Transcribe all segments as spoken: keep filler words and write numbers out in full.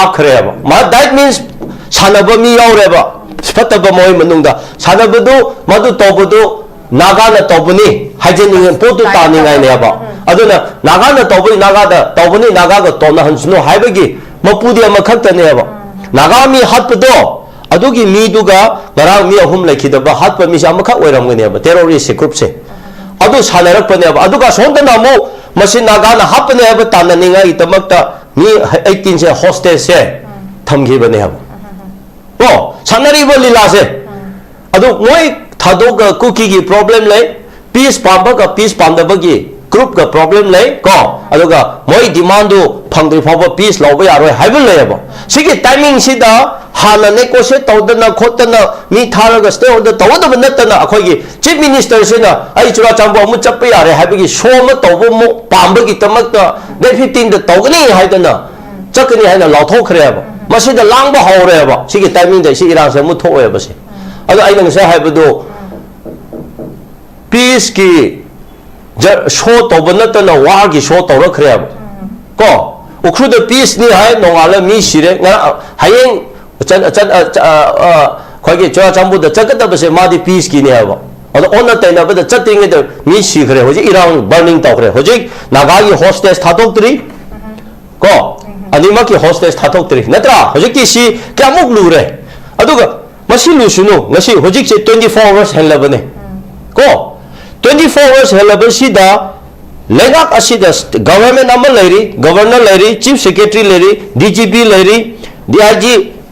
ꯂꯥꯛꯈ꯭ꯔꯦꯕ꯫ ꯃꯥ, that means ꯁꯥꯟꯅꯕ ꯃꯤ ꯌꯥꯎꯔꯦꯕ꯫ ꯐꯠꯇꯕ ꯃꯣꯏ ꯃꯅꯨꯡꯗ ꯁꯥꯟꯅꯕꯗꯨ, ꯃꯗꯨ ꯇꯧꯕꯗꯨ ꯅꯥꯒꯥꯅ ꯇꯧꯕꯅꯤ ꯍꯥꯏꯖꯅꯤꯡꯉꯤ ꯄꯣꯠꯇꯨ ꯇꯥꯅꯤꯡꯉꯥꯏꯅꯦꯕ꯫ ꯑꯗꯨꯅ ꯅꯥꯒꯥꯅ ꯇꯧꯕꯅꯤ, ꯅꯥꯒꯥꯗ ꯇꯧꯕꯅꯤ, ꯅꯥꯒꯥꯒ ꯇꯧꯅꯍꯟꯁꯅꯨ ꯍꯥꯏꯕꯒꯤ ꯃꯄꯨꯗꯤ ꯑꯃꯈꯛꯇꯅꯦꯕ꯫ ꯅꯥꯒꯥ ꯃꯤ ꯍꯥꯠꯄꯗꯣ, ꯑꯗꯨꯒꯤ ꯃꯤꯗꯨꯒ ꯉꯔꯥꯡ ꯃꯤ ꯑꯍꯨꯝ ꯂꯩꯈꯤꯗꯕ ꯍꯥꯠꯄ ꯃꯤꯁꯦ ꯑꯃꯈꯛ ꯑꯣꯏꯔꯝꯒꯅꯦꯕ, terrorist groupꯁꯦ꯫ ꯑꯗꯨ ꯁꯥꯟꯅꯔꯛꯄꯅꯦꯕ꯫ ꯑꯗꯨꯒ ꯁꯣꯝꯗꯅ ꯑꯃꯨꯛ ꯃꯁꯤ ꯅꯥꯒꯥꯅ ꯍꯥꯞꯄꯅꯦ ꯍꯥꯏꯕ ꯇꯥꯟꯅꯅꯤꯡꯉꯥꯏꯒꯤꯗꯃꯛꯇ ꯃꯤ eighteenꯁꯦ hostageꯁꯦ ꯊꯝꯈꯤꯕꯅꯦꯕ꯫ ꯀꯣ, ꯁꯥꯟꯅꯔꯤꯕ ꯂꯤꯂꯥꯁꯦ꯫ ꯑꯗꯨ ꯃꯣꯏ ꯊꯥꯗꯣꯛꯑꯒ ꯀꯨꯀꯤꯒꯤ problem ꯂꯩ, peace ꯄꯥꯝꯕꯒ peace ꯄꯥꯝꯗꯕꯒꯤ groupꯀ problem ꯂꯩ ꯀꯣ, ꯑꯗꯨꯒ ꯃꯣꯏ demandꯗꯨ ꯐꯪꯗ꯭ꯔꯤ ꯐꯥꯎꯕ peace ꯂꯧꯕ ꯌꯥꯔꯣꯏ ꯍꯥꯏꯕ ꯂꯩꯌꯦꯕ꯫ ꯁꯤꯒꯤ timingꯁꯤꯗ ꯍꯥꯟꯅ negotiate ꯇꯧꯗꯅ ꯈꯣꯠꯇꯅ ꯃꯤ ꯊꯥꯔꯒ stay order ꯇꯧꯒꯗꯕ ꯅꯠꯇꯅ ꯑꯩꯈꯣꯏꯒꯤ chief ministerꯁꯤꯅ "ꯑꯩ ꯆꯨꯔꯥꯆꯥꯟꯄꯨꯔ ꯑꯃꯨꯛ ꯆꯠꯄ ꯌꯥꯔꯦ" ꯍꯥꯏꯕꯒꯤ show ꯑꯃ ꯇꯧꯕ ꯑꯃꯨꯛ ꯄꯥꯝꯕꯒꯤꯗꯃꯛꯇ date fifteenꯗ ꯇꯧꯒꯅꯤ ꯍꯥꯏꯗꯅ ꯆꯠꯀꯅꯤ ꯍꯥꯏꯅ ꯂꯥꯎꯊꯣꯛꯈ꯭ꯔꯦꯕ꯫ ꯃꯁꯤꯗ ꯂꯥꯡꯕ ꯍꯧꯔꯦꯕ꯫ ꯁꯤꯒꯤ timingꯗ ꯁꯤ ꯏꯔꯥꯡꯁꯦ ꯑꯃꯨꯛ ꯊꯣꯛꯑꯦꯕ ꯁꯤ꯫ ꯑꯗꯣ ꯑꯩꯅ ꯉꯁꯥꯏ ꯍꯥꯏꯕꯗꯨ peaceꯀꯤ ꯖ-, show ꯇꯧꯕ ꯅꯠꯇꯅ warꯒꯤ show ꯇꯧꯔꯛꯈ꯭ꯔꯦꯕ꯫ ꯀꯣ? ꯎꯈ꯭ꯔꯨꯜꯗ peaceꯅꯤ ꯍꯥꯏ, ꯅꯣꯡꯉꯥꯜꯂ ꯃꯤ ꯁꯤꯔꯦ꯫ ꯉꯔꯥꯡ, ꯍꯌꯦꯡ ꯆꯠ-, ꯆꯠ-, ꯑ, ꯆ-, ꯑ, ꯑ, ꯑꯩꯈꯣꯏꯒꯤ ꯆꯨꯔꯥꯆꯥꯟꯄꯨꯔꯗ ꯆꯠꯀꯗꯕꯁꯦ ꯃꯥꯗꯤ peaceꯀꯤꯅꯦ ꯍꯥꯏꯕ꯫ ꯑꯗꯣ ꯑꯣꯟꯅ ꯇꯩꯅꯕꯗ ꯆꯠꯇ꯭ꯔꯤꯉꯩꯗ ꯃꯤ ꯁꯤꯈ꯭ꯔꯦ꯫ ꯍꯧꯖꯤꯛ ꯏꯔꯥꯡ burning ꯇꯧꯈ꯭ꯔꯦ꯫ ꯍꯧꯖꯤꯛ ꯅꯥꯒꯥꯒꯤ hostage ꯊꯥꯗꯣꯛꯇ꯭ꯔꯤ꯫ ꯀꯣ? ꯑꯅꯤꯃꯛꯀꯤ hostage ꯊꯥꯗꯣꯛꯇ꯭ꯔꯤ꯫ ꯅꯠꯇ꯭ꯔꯥ? ꯍꯧꯖꯤꯛꯇꯤ ꯁꯤ ꯀꯌꯥꯃꯨꯛ ꯂꯨꯔꯦ꯫ ꯑꯗꯨꯒ ꯃꯁꯤ ꯂꯨꯁꯨꯅꯨ, ꯉꯁꯤ ꯍꯧꯖꯤꯛꯁꯦ twenty four hours ꯍꯦꯜꯂꯕꯅꯦ꯫ ꯀꯣ? Twenty four hours ꯍꯦꯜꯂꯕꯁꯤꯗ ꯂꯩꯉꯥꯛ ꯑꯁꯤꯗ government ꯑꯃ ꯂꯩꯔꯤ, governor ꯂꯩꯔꯤ, chief secretary ꯂꯩꯔꯤ, D G P ꯂꯩꯔꯤ, D I G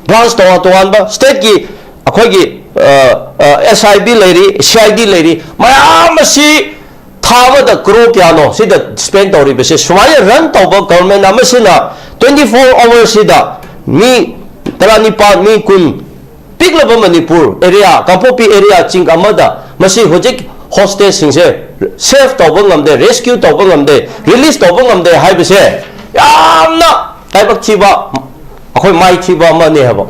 branch ꯇꯣꯉꯥꯟ ꯇꯣꯉꯥꯟꯕ stateꯀꯤ ꯑꯩꯈꯣꯏꯒꯤ, ꯑ, ꯑ, S I B ꯂꯩꯔꯤ, C I D ꯂꯩꯔꯤ, ꯃꯌꯥꯝ ꯑꯁꯤ ꯊꯥ ꯑꯃꯗ crore ꯀꯌꯥꯅꯣ ꯁꯤꯗ spend ꯇꯧꯔꯤꯕꯁꯦ? ꯁꯨꯃꯥꯏꯅ run ꯇꯧꯕ government ꯑꯃꯁꯤꯅ twenty four hoursꯁꯤꯗ ꯃꯤ ꯇꯔꯥꯅꯤꯄꯥꯜ, ꯃꯤ ꯀꯨꯟ, ꯄꯤꯛꯂꯕ ꯃꯅꯤꯄꯨꯔ area, ꯀꯥꯡꯄꯣꯛꯄꯤ area ꯆꯤꯡ ꯑꯃꯗ ꯃꯁꯤ ꯍꯧꯖꯤꯛ hostageꯁꯤꯡꯁꯦ save ꯇꯧꯕ ꯉꯝꯗꯦ, rescue ꯇꯧꯕ ꯉꯝꯗꯦ, release ꯇꯧꯕ ꯉꯝꯗꯦ ꯍꯥꯏꯕꯁꯦ ꯌꯥꯝꯅ ꯂꯥꯏꯕꯛ ꯊꯤꯕ, ꯑꯩꯈꯣꯏ ꯃꯥꯏꯊꯤꯕ ꯑꯃꯅꯦ ꯍꯥꯏꯕ꯫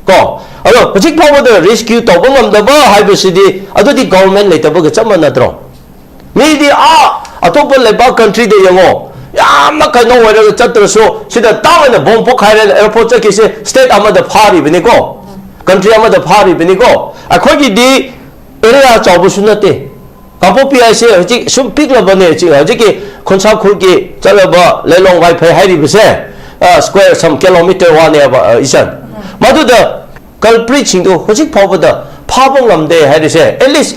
ꯀꯣ? ꯑꯗꯣ ꯍꯧꯖꯤꯛ ꯐꯥꯎꯕꯗ rescue ꯇꯧꯕ ꯉꯝꯗꯕ ꯍꯥꯏꯕꯁꯤꯗꯤ ꯑꯗꯨꯗꯤ government ꯂꯩꯇꯕꯒ ꯆꯞ ꯃꯥꯟꯅꯗ꯭ꯔꯣ? ꯃꯤꯗꯤ ꯑꯥ ꯑꯇꯣꯞꯄ ꯂꯩꯕꯥꯛ countryꯗ ꯌꯦꯡꯉꯣ, ꯌꯥꯝꯅ ꯀꯩꯅꯣ ꯑꯣꯏꯔꯒ ꯆꯠꯇ꯭ꯔꯁꯨ, ꯁꯤꯗ ꯇꯥꯡ ꯑꯣꯏꯅ ꯕꯣꯝ ꯄꯣꯛꯈꯥꯏꯔꯦ, ꯑꯦꯌꯥꯔꯄꯣꯔꯠ ꯆꯠꯈꯤꯁꯦ, ꯁ꯭ꯇꯦꯠ ꯑꯃꯗ ꯐꯥꯔꯤꯕꯅꯤꯀꯣ, ꯀꯟꯇ꯭ꯔꯤ ꯑꯃꯗ ꯐꯥꯔꯤꯕꯅꯤꯀꯣ꯫ ꯑꯩꯈꯣꯏꯒꯤꯗꯤ ꯑꯦꯔꯤꯌꯥ ꯆꯥꯎꯕꯁꯨ ꯅꯠꯇꯦ꯫ ꯀꯥꯡꯄꯣꯛꯄꯤ ꯍꯥꯏꯁꯦ ꯍꯧꯖꯤꯛ ꯁꯨꯝ ꯄꯤꯛꯂꯕꯅꯦ꯫ ꯍꯧꯖꯤꯛ ꯍꯧꯖꯤꯛꯀꯤ ꯈꯣꯟꯁꯥꯈꯨꯜꯒꯤ ꯆꯠꯂꯕ ꯂꯩꯂꯣꯡ ꯋꯥꯏꯐꯩ ꯍꯥꯏꯔꯤꯕꯁꯦ, ꯁ꯭ꯀ꯭ꯋꯦꯔ ꯁꯝ ꯀꯤꯂꯣꯃꯤꯇꯔ ꯋꯥꯟꯅꯦꯕ, ꯏꯆꯟ꯫ ꯃꯗꯨꯗ ꯀꯜꯄ꯭ꯔꯤꯠꯁꯤꯡꯗꯨ ꯍꯧꯖꯤꯛ ꯐꯥꯎꯕꯗ ꯐꯥꯕ ꯉꯝꯗꯦ ꯍꯥꯏꯔꯤꯁꯦ, ꯑꯦꯠꯂꯤꯁ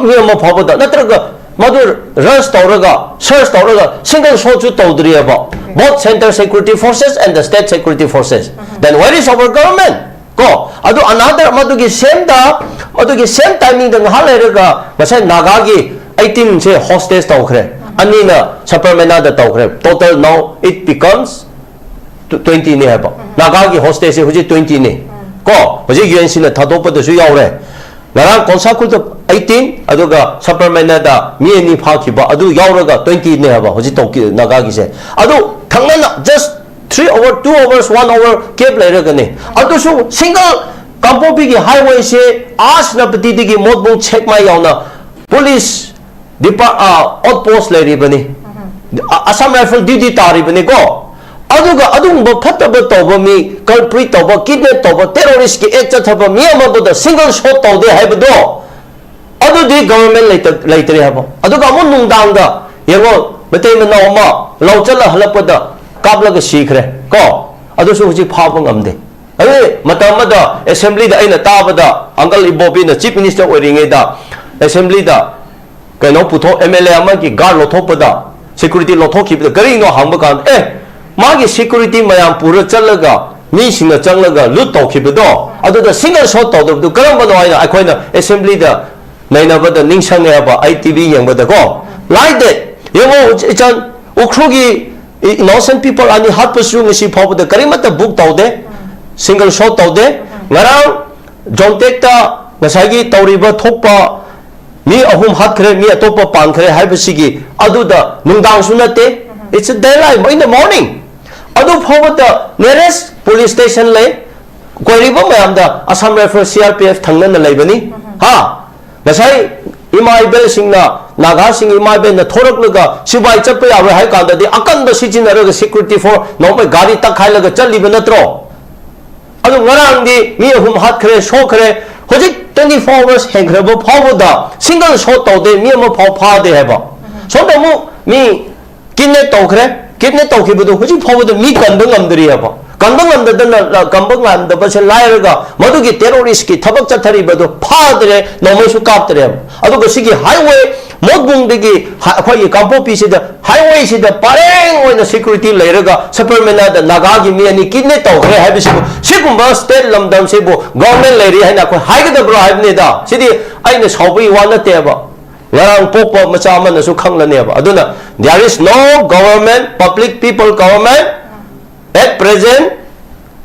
ꯃꯤ ꯑꯃ ꯐꯥꯎꯕꯗ, ꯅꯠꯇ꯭ꯔꯒ ꯃꯗꯨ ꯔꯁ ꯇꯧꯔꯒ, ꯁꯔꯁ ꯇꯧꯔꯒ, single ꯁꯣꯠꯁꯨ ꯇꯧꯗ꯭ꯔꯤꯑꯕ, both central security forces and the state security forces. Then where is our government? ꯀꯣ, ꯑꯗꯨ ꯑꯅꯥꯗꯔ ꯃꯗꯨꯒꯤ ꯁꯦꯝꯗ, ꯃꯗꯨꯒꯤ ꯁꯦꯝ ꯇꯥꯏꯃꯤꯡꯗ ꯉꯥꯏꯍꯥꯛ ꯂꯩꯔꯒ ꯉꯁꯥꯏ ꯅꯥꯒꯥꯒꯤ ꯑꯩꯠꯇꯤꯟꯁꯦ ꯍꯣꯁꯇꯦꯖ ꯇꯧꯈ꯭ꯔꯦ, ꯑꯅꯤꯅ ꯁꯄꯔꯃꯦꯅꯥꯗ ꯇꯧꯈ꯭ꯔꯦ, total now it becomes ꯇ꯭ꯋꯦꯟꯇꯤꯅꯤ ꯍꯥꯏꯕ꯫ ꯅꯥꯒꯥꯒꯤ ꯍꯣꯁꯇꯦꯖꯁꯦ ꯍꯧꯖꯤꯛ ꯇ꯭ꯋꯦꯟꯇꯤꯅꯤ꯫ ꯀꯣ, ꯍꯧꯖꯤꯛ ꯌꯨ ꯑꯦꯟ ꯁꯤꯅ ꯊꯥꯗꯣꯛꯄꯗꯁꯨ ꯌꯥꯎꯔꯦ꯫ ꯉꯔꯥꯡ ꯀꯣꯟꯁꯥꯈꯨꯜꯗ ꯑꯩꯠꯇꯤꯟ, ꯑꯗꯨꯒ ꯁꯄꯔꯃꯦꯅꯥꯗ ꯃꯤ ꯑꯅꯤ ꯐꯥꯈꯤꯕ, ꯑꯗꯨ ꯌꯥꯎꯔꯒ ꯇ꯭ꯋꯦꯟꯇꯤꯅꯦ ꯍꯥꯏꯕ ꯍꯧꯖꯤꯛ ꯇꯧꯈꯤ ꯅꯥꯒꯥꯒꯤꯁꯦ꯫ ꯑꯗꯨ ꯊꯪꯅꯅ just three hour, two hours, one hour gap ꯂꯩꯔꯒꯅꯦ꯫ ꯑꯗꯨꯁꯨ ꯁꯤꯡꯒꯜ ꯀꯥꯡꯄꯣꯛꯄꯤꯒꯤ ꯍꯥꯏꯋꯦꯁꯦ ꯑꯥꯁꯅꯄꯇꯤꯗꯒꯤ ꯃꯣꯠꯕꯨꯡ ꯁꯦꯛꯃꯥꯏ ꯌꯥꯎꯅ ꯄꯨꯂꯤꯁ ꯗꯤꯄꯥ-, ꯑ, ꯑꯥꯎꯠ ꯄꯣꯁ ꯂꯩꯔꯤꯕꯅꯤ꯫ ꯑ-, ꯑꯁꯥꯝ ꯔꯥꯏꯐꯜ ꯗ꯭ꯌꯨꯇꯤ ꯇꯥꯔꯤꯕꯅꯤꯀꯣ꯫ ꯑꯗꯨꯒ ꯑꯗꯨꯒꯨꯝꯕ ꯐꯠꯇꯕ ꯇꯧꯕ ꯃꯤ, ꯀꯜꯄ꯭ꯔꯤꯠ ꯇꯧꯕ, ꯀꯤꯗꯅꯦꯞ ꯇꯧꯕ, ꯇꯦꯔꯣꯔꯤꯁ꯭ꯠꯀꯤ ꯑꯦꯛ ꯆꯠꯊꯕ ꯃꯤ ꯑꯃꯕꯨꯗ ꯁꯤꯡꯒꯜ ꯁꯣꯠ ꯇꯧꯗꯦ ꯍꯥꯏꯕꯗꯣ, ꯑꯗꯨꯗꯤ ꯒꯚꯔꯟꯃꯦꯟ ꯂꯩꯇ-, ꯂꯩꯇ꯭ꯔꯦ ꯍꯥꯏꯕ꯫ ꯑꯗꯨꯒ ꯑꯃꯨꯛ ꯅꯨꯡꯗꯥꯡꯗ ꯌꯦꯡꯉꯣ, ꯃꯩꯇꯩ ꯃꯅꯥꯎ ꯑꯃ ꯂꯧ ꯆꯠꯂ ꯍꯜꯂꯛꯄꯗ ꯀꯥꯞꯂꯒ ꯁꯤꯈ꯭ꯔꯦ ꯀꯣ꯫ ꯑꯗꯨꯁꯨ ꯍꯧꯖꯤꯛ ꯐꯥꯕ ꯉꯝꯗꯦ꯫ ꯑꯗꯨ ꯃꯇꯝ ꯑꯃꯗ ꯑꯦꯁꯦꯝꯕ꯭ꯂꯤꯗ ꯑꯩꯅ ꯇꯥꯕꯗ, ꯑꯪꯀꯜ ꯏꯕꯣꯕꯤꯅ ꯆꯤꯐ ꯃꯤꯅꯤꯁꯇꯔ ꯑꯣꯏꯔꯤꯉꯩꯗ ꯑꯦꯁꯦꯝꯕ꯭ꯂꯤꯗ ꯀꯩꯅꯣ ꯄꯨꯊꯣꯛ, ꯑꯦꯝ ꯑꯦꯜ ꯑꯦ ꯑꯃꯒꯤ ꯒꯥꯔꯗ ꯂꯧꯊꯣꯛꯄꯗ, ꯁꯦꯀ꯭ꯌꯨꯔꯤꯇꯤ ꯂꯧꯊꯣꯛꯈꯤꯕꯗ, ꯀꯔꯤꯅꯣ ꯍꯪꯕ ꯀꯥꯟꯗ, "ꯑꯦ, ꯃꯥꯒꯤ ꯁꯦꯀ꯭ꯌꯨꯔꯤꯇꯤ ꯃꯌꯥꯝ ꯄꯨꯔ ꯆꯠꯂꯒ, ꯃꯤꯁꯤꯡꯅ ꯆꯪꯂꯒ ꯂꯨꯠ ꯇꯧꯈꯤꯕꯗꯣ, ꯑꯗꯨꯗ ꯁꯤꯡꯒꯜ ꯁꯣꯠ ꯇꯧꯗꯕꯗꯨ ꯀꯔꯝꯕꯅꯣ?" ꯍꯥꯏꯅ ꯑꯩꯈꯣꯏꯅ ꯑꯦꯁꯦꯝꯕ꯭ꯂꯤꯗ ꯅꯩꯅꯕꯗ ꯅꯤꯡꯁꯤꯡꯉꯦ ꯍꯥꯏꯕ, ꯑꯩ ꯇꯤ ꯚꯤ ꯌꯦꯡꯕꯗꯀꯣ꯫ Like that, ꯌꯦꯡꯉꯣ, ꯏꯆꯟ, ꯎꯈ꯭ꯔꯨꯜꯒꯤ ꯏ-, ꯏꯅꯣꯁꯦꯟ ꯄꯤꯄꯜ ꯑꯅꯤ ꯍꯥꯠꯄꯁꯨ ꯉꯁꯤ ꯐꯥꯎꯕꯗ ꯀꯔꯤꯃꯠꯇ ꯕꯨꯛ ꯇꯧꯗꯦ, ꯁꯤꯡꯒꯜ ꯁꯣꯠ ꯇꯧꯗꯦ꯫ ꯉꯔꯥꯡ ꯖꯣꯝꯇꯦꯛꯇ ꯉꯁꯥꯏꯒꯤ ꯇꯧꯔꯤꯕ ꯊꯣꯛꯄ ꯃꯤ ꯑꯍꯨꯝ ꯍꯥꯠꯈ꯭ꯔꯦ, ꯃꯤ ꯑꯇꯣꯞꯄ ꯄꯥꯟꯈ꯭ꯔꯦ ꯍꯥꯏꯕꯁꯤꯒꯤ, ꯑꯗꯨꯗ ꯅꯨꯡꯗꯥꯡꯁꯨ ꯅꯠꯇꯦ, it's a daylight, in the morning꯫ ꯑꯗꯨ ꯐꯥꯎꯕꯗ nearest police station ꯂꯩ꯫ ꯀꯣꯏꯔꯤꯕ ꯃꯌꯥꯝꯗ Assam rifle, C R P F ꯊꯪꯅꯅ ꯂꯩꯕꯅꯤ꯫ ꯍꯥ? ꯉꯁꯥꯏ ꯏꯃꯥ ꯏꯕꯦꯜꯁꯤꯡꯅ ꯅꯥꯒꯥꯁꯤꯡ ꯏꯃꯥ ꯏꯕꯦꯟꯅ ꯊꯣꯔꯛꯂꯒ ꯁꯤꯐꯥꯏ ꯆꯠꯄ ꯌꯥꯔꯣꯏ ꯍꯥꯏ ꯀꯥꯟꯗꯗꯤ ꯑꯀꯟꯕ ꯁꯤꯖꯤꯟꯅꯔꯒ security force ꯅꯣꯡꯃꯩ ꯒꯥꯔꯤ ꯇꯛꯈꯥꯏꯂꯒ ꯆꯠꯂꯤꯕ ꯅꯠꯇ꯭ꯔꯣ? ꯑꯗꯨ ꯉꯔꯥꯡꯗꯤ ꯃꯤ ꯑꯍꯨꯝ ꯍꯥꯠꯈ꯭ꯔꯦ, ꯁꯣꯛꯈ꯭ꯔꯦ꯫ ꯍꯧꯖꯤꯛ twenty four hours ꯍꯦꯟꯈ꯭ꯔꯕ ꯐꯥꯎꯕꯗ single shot ꯇꯧꯗꯦ, ꯃꯤ ꯑꯃ ꯐꯥꯎ ꯐꯥꯗꯦ ꯍꯥꯏꯕ꯫ ꯁꯣꯝꯗ ꯑꯃꯨꯛ ꯃꯤ kidnap ꯇꯧꯈ꯭ꯔꯦ꯫ Kidnap ꯇꯧꯈꯤꯕꯗꯨ ꯍꯧꯖꯤꯛ ꯐꯥꯎꯕꯗ ꯃꯤ ꯀꯟꯕ ꯉꯝꯗ꯭ꯔꯤ ꯍꯥꯏꯕ꯫ ꯀꯟꯕ ꯉꯝꯗꯗꯅ, ꯀꯟꯕ ꯉꯝꯗꯕꯁꯦ ꯂꯥꯏꯔꯒ ꯃꯗꯨꯒꯤ terrorist ꯀꯤ ꯊꯕꯛ ꯆꯠꯊꯔꯤꯕꯗꯨ ꯐꯥꯗ꯭ꯔꯦ, ꯅꯣꯡꯃꯩꯁꯨ ꯀꯥꯞꯇ꯭ꯔꯦ ꯍꯥꯏꯕ꯫ ꯑꯗꯨꯒ ꯁꯤꯒꯤ highway ꯃꯣꯠꯕꯨꯡꯗꯒꯤ ꯍ-, ꯑꯩꯈꯣꯏꯒꯤ ꯀꯥꯡꯄꯣꯛꯄꯤꯁꯤꯗ highway ꯁꯤꯗ ꯄꯔꯦꯡ ꯑꯣꯏꯅ security ꯂꯩꯔꯒ ꯁꯕꯔꯃꯅꯥꯗ ꯅꯥꯒꯥꯒꯤ ꯃꯤ ꯑꯅꯤ kidnap ꯇꯧꯈ꯭ꯔꯦ ꯍꯥꯏꯕꯁꯤꯕꯨ, ꯁꯤꯒꯨꯝꯕ state ꯂꯝꯗꯝꯁꯤꯕꯨ government ꯂꯩꯔꯤ ꯍꯥꯏꯅ ꯑꯩꯈꯣꯏ ꯍꯥꯏꯒꯗꯕ꯭ꯔꯣ ꯍꯥꯏꯕꯅꯤꯗ꯫ ꯁꯤꯗꯤ ꯑꯩꯅ ꯁꯥꯎꯕꯒꯤ ꯋꯥ ꯅꯠꯇꯦꯕ꯫ ꯉꯔꯥꯡ ꯄꯣꯛꯄ ꯃꯆꯥ ꯑꯃꯅꯁꯨ ꯈꯪꯂꯅꯦꯕ꯫ ꯑꯗꯨꯅ there is no government, public people government at present,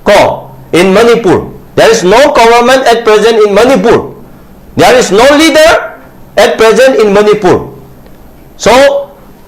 ꯀꯣ, in Manipur. There is no government at present in Manipur. There is no leader at present in Manipur. So,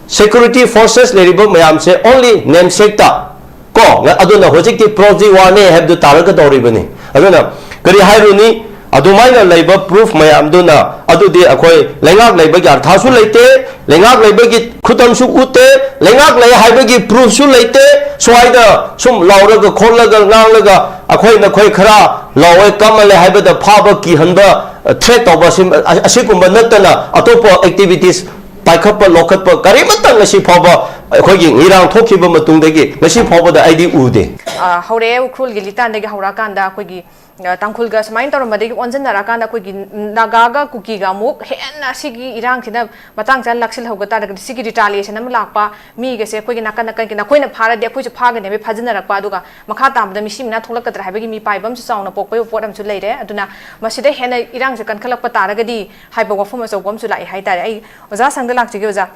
security forces ꯂꯩꯔꯤꯕ ꯃꯌꯥꯝꯁꯦ only namesake ꯇ ꯀꯣ, ꯉ-, ꯑꯗꯨꯅ ꯍꯧꯖꯤꯛꯇꯤ proxy war ꯅꯦ ꯍꯥꯏꯕꯗꯨ ꯇꯥꯔꯛꯀꯗꯧꯔꯤꯕꯅꯤ꯫ ꯑꯗꯨꯅ ꯀꯔꯤ ꯍꯥꯏꯔꯨꯅꯤ? ꯑꯗꯨꯃꯥꯏꯅ ꯂꯩꯕ proof ꯃꯌꯥꯝꯗꯨꯅ ꯑꯗꯨꯗꯤ ꯑꯩꯈꯣꯏ ꯂꯩꯉꯥꯛ ꯂꯩꯕꯒꯤ ꯑꯔꯊꯁꯨ ꯂꯩꯇꯦ, ꯂꯩꯉꯥꯛ ꯂꯩꯕꯒꯤ ꯈꯨꯗꯝꯁꯨ ꯎꯠꯇꯦ, ꯂꯩꯉꯥꯛ ꯂꯩ ꯍꯥꯏꯕꯒꯤ proof ꯁꯨ ꯂꯩꯇꯦ꯫ ꯁ꯭ꯋꯥꯏꯗ ꯁꯨꯝ ꯂꯥꯎꯔꯒ ꯈꯣꯠꯂꯒ ꯉꯥꯡꯂꯒ ꯑꯩꯈꯣꯏ ꯅꯈꯣꯏ ꯈꯔ ꯂꯥꯎꯋꯦ ꯀꯝꯃꯜꯂꯦ ꯍꯥꯏꯕꯗ ꯐꯥꯕ ꯀꯤꯍꯟꯕ, ꯑ, threat ꯇꯧꯕ ꯑꯁꯤ-, ꯑ-, ꯑꯁꯤꯒꯨꯝꯕ ꯅꯠꯇꯅ ꯑꯇꯣꯞꯄ activities ꯄꯥꯏꯈꯠꯄ ꯂꯧꯈꯠꯄ ꯀꯔꯤꯃꯠꯇ ꯉꯁꯤ ꯐꯥꯎꯕ ꯑꯩꯈꯣꯏꯒꯤ ꯏꯔꯥꯡ ꯊꯣꯛꯈꯤꯕ ꯃꯇꯨꯡꯗꯒꯤ ꯉꯁꯤ ꯐꯥꯎꯕꯗ ꯑꯩꯗꯤ ꯎꯗꯦ꯫ ꯑ, ꯍꯧꯔꯛꯑꯦ, ꯎꯈ꯭ꯔꯨꯜꯒꯤ ꯂꯤꯇꯥꯟꯗꯒꯤ ꯍꯧꯔꯛꯑꯀꯥꯟꯗ ꯑꯩꯈꯣꯏꯒꯤ, ꯑ, ꯇꯥꯡꯈꯨꯜꯒ ꯁꯨꯃꯥꯏꯅ ꯇꯧꯔꯝꯕꯗꯒꯤ ꯑꯣꯟꯁꯤꯟꯅꯔꯀꯥꯟꯗ ꯑꯩꯈꯣꯏꯒꯤ ꯅꯥꯒꯥꯒ ꯀꯨꯀꯤꯒ ꯑꯃꯨꯛ ꯍꯦꯟꯅ ꯁꯤꯒꯤ ꯏꯔꯥꯡꯁꯤꯅ ꯃꯇꯥꯡ ꯆꯥꯅ ꯂꯥꯛꯁꯤꯜꯍꯧꯕ ꯇꯥꯔꯒꯗꯤ ꯁꯤꯒꯤ retaliation ꯑꯃ ꯂꯥꯛꯄ, ꯃꯤꯒꯁꯦ ꯑꯩꯈꯣꯏꯒꯤ ꯅꯥꯀꯟ ꯅꯥꯀꯟꯒꯤ ꯅꯈꯣꯏꯅ ꯐꯥꯔꯗꯤ ꯑꯩꯈꯣꯏꯁꯨ ꯐꯥꯒꯅꯦꯕ ꯐꯥꯖꯤꯟꯅꯔꯛꯄ, ꯑꯗꯨꯒ ꯃꯈꯥ ꯇꯥꯕꯗ ꯃꯤꯁꯤ ꯃꯤꯅꯥ ꯊꯣꯛꯂꯛꯀꯗ꯭ꯔꯥ ꯍꯥꯏꯕꯒꯤ ꯃꯤꯄꯥꯏꯕ ꯑꯃꯁꯨ ꯆꯥꯎꯅ ꯄꯣꯛꯄꯒꯤ ꯄꯣꯠ ꯑꯃꯁꯨ ꯂꯩꯔꯦ꯫ ꯑꯗꯨꯅ ꯃꯁꯤꯗ ꯍꯦꯟꯅ ꯏꯔꯥꯡꯁꯦ ꯀꯟꯈꯠꯂꯛꯄ ꯇꯥꯔꯒꯗꯤ ꯍꯥꯏꯕ ꯋꯥꯐꯝ ꯑꯆꯧꯕ ꯑꯃꯁꯨ ꯂꯥꯛꯑꯦ ꯍꯥꯏꯇꯥꯔꯦ꯫ ꯑꯩ ꯑꯣꯖꯥ ꯁꯪꯗ ꯂꯥꯛꯆꯒꯦ, ꯑꯣꯖꯥ꯫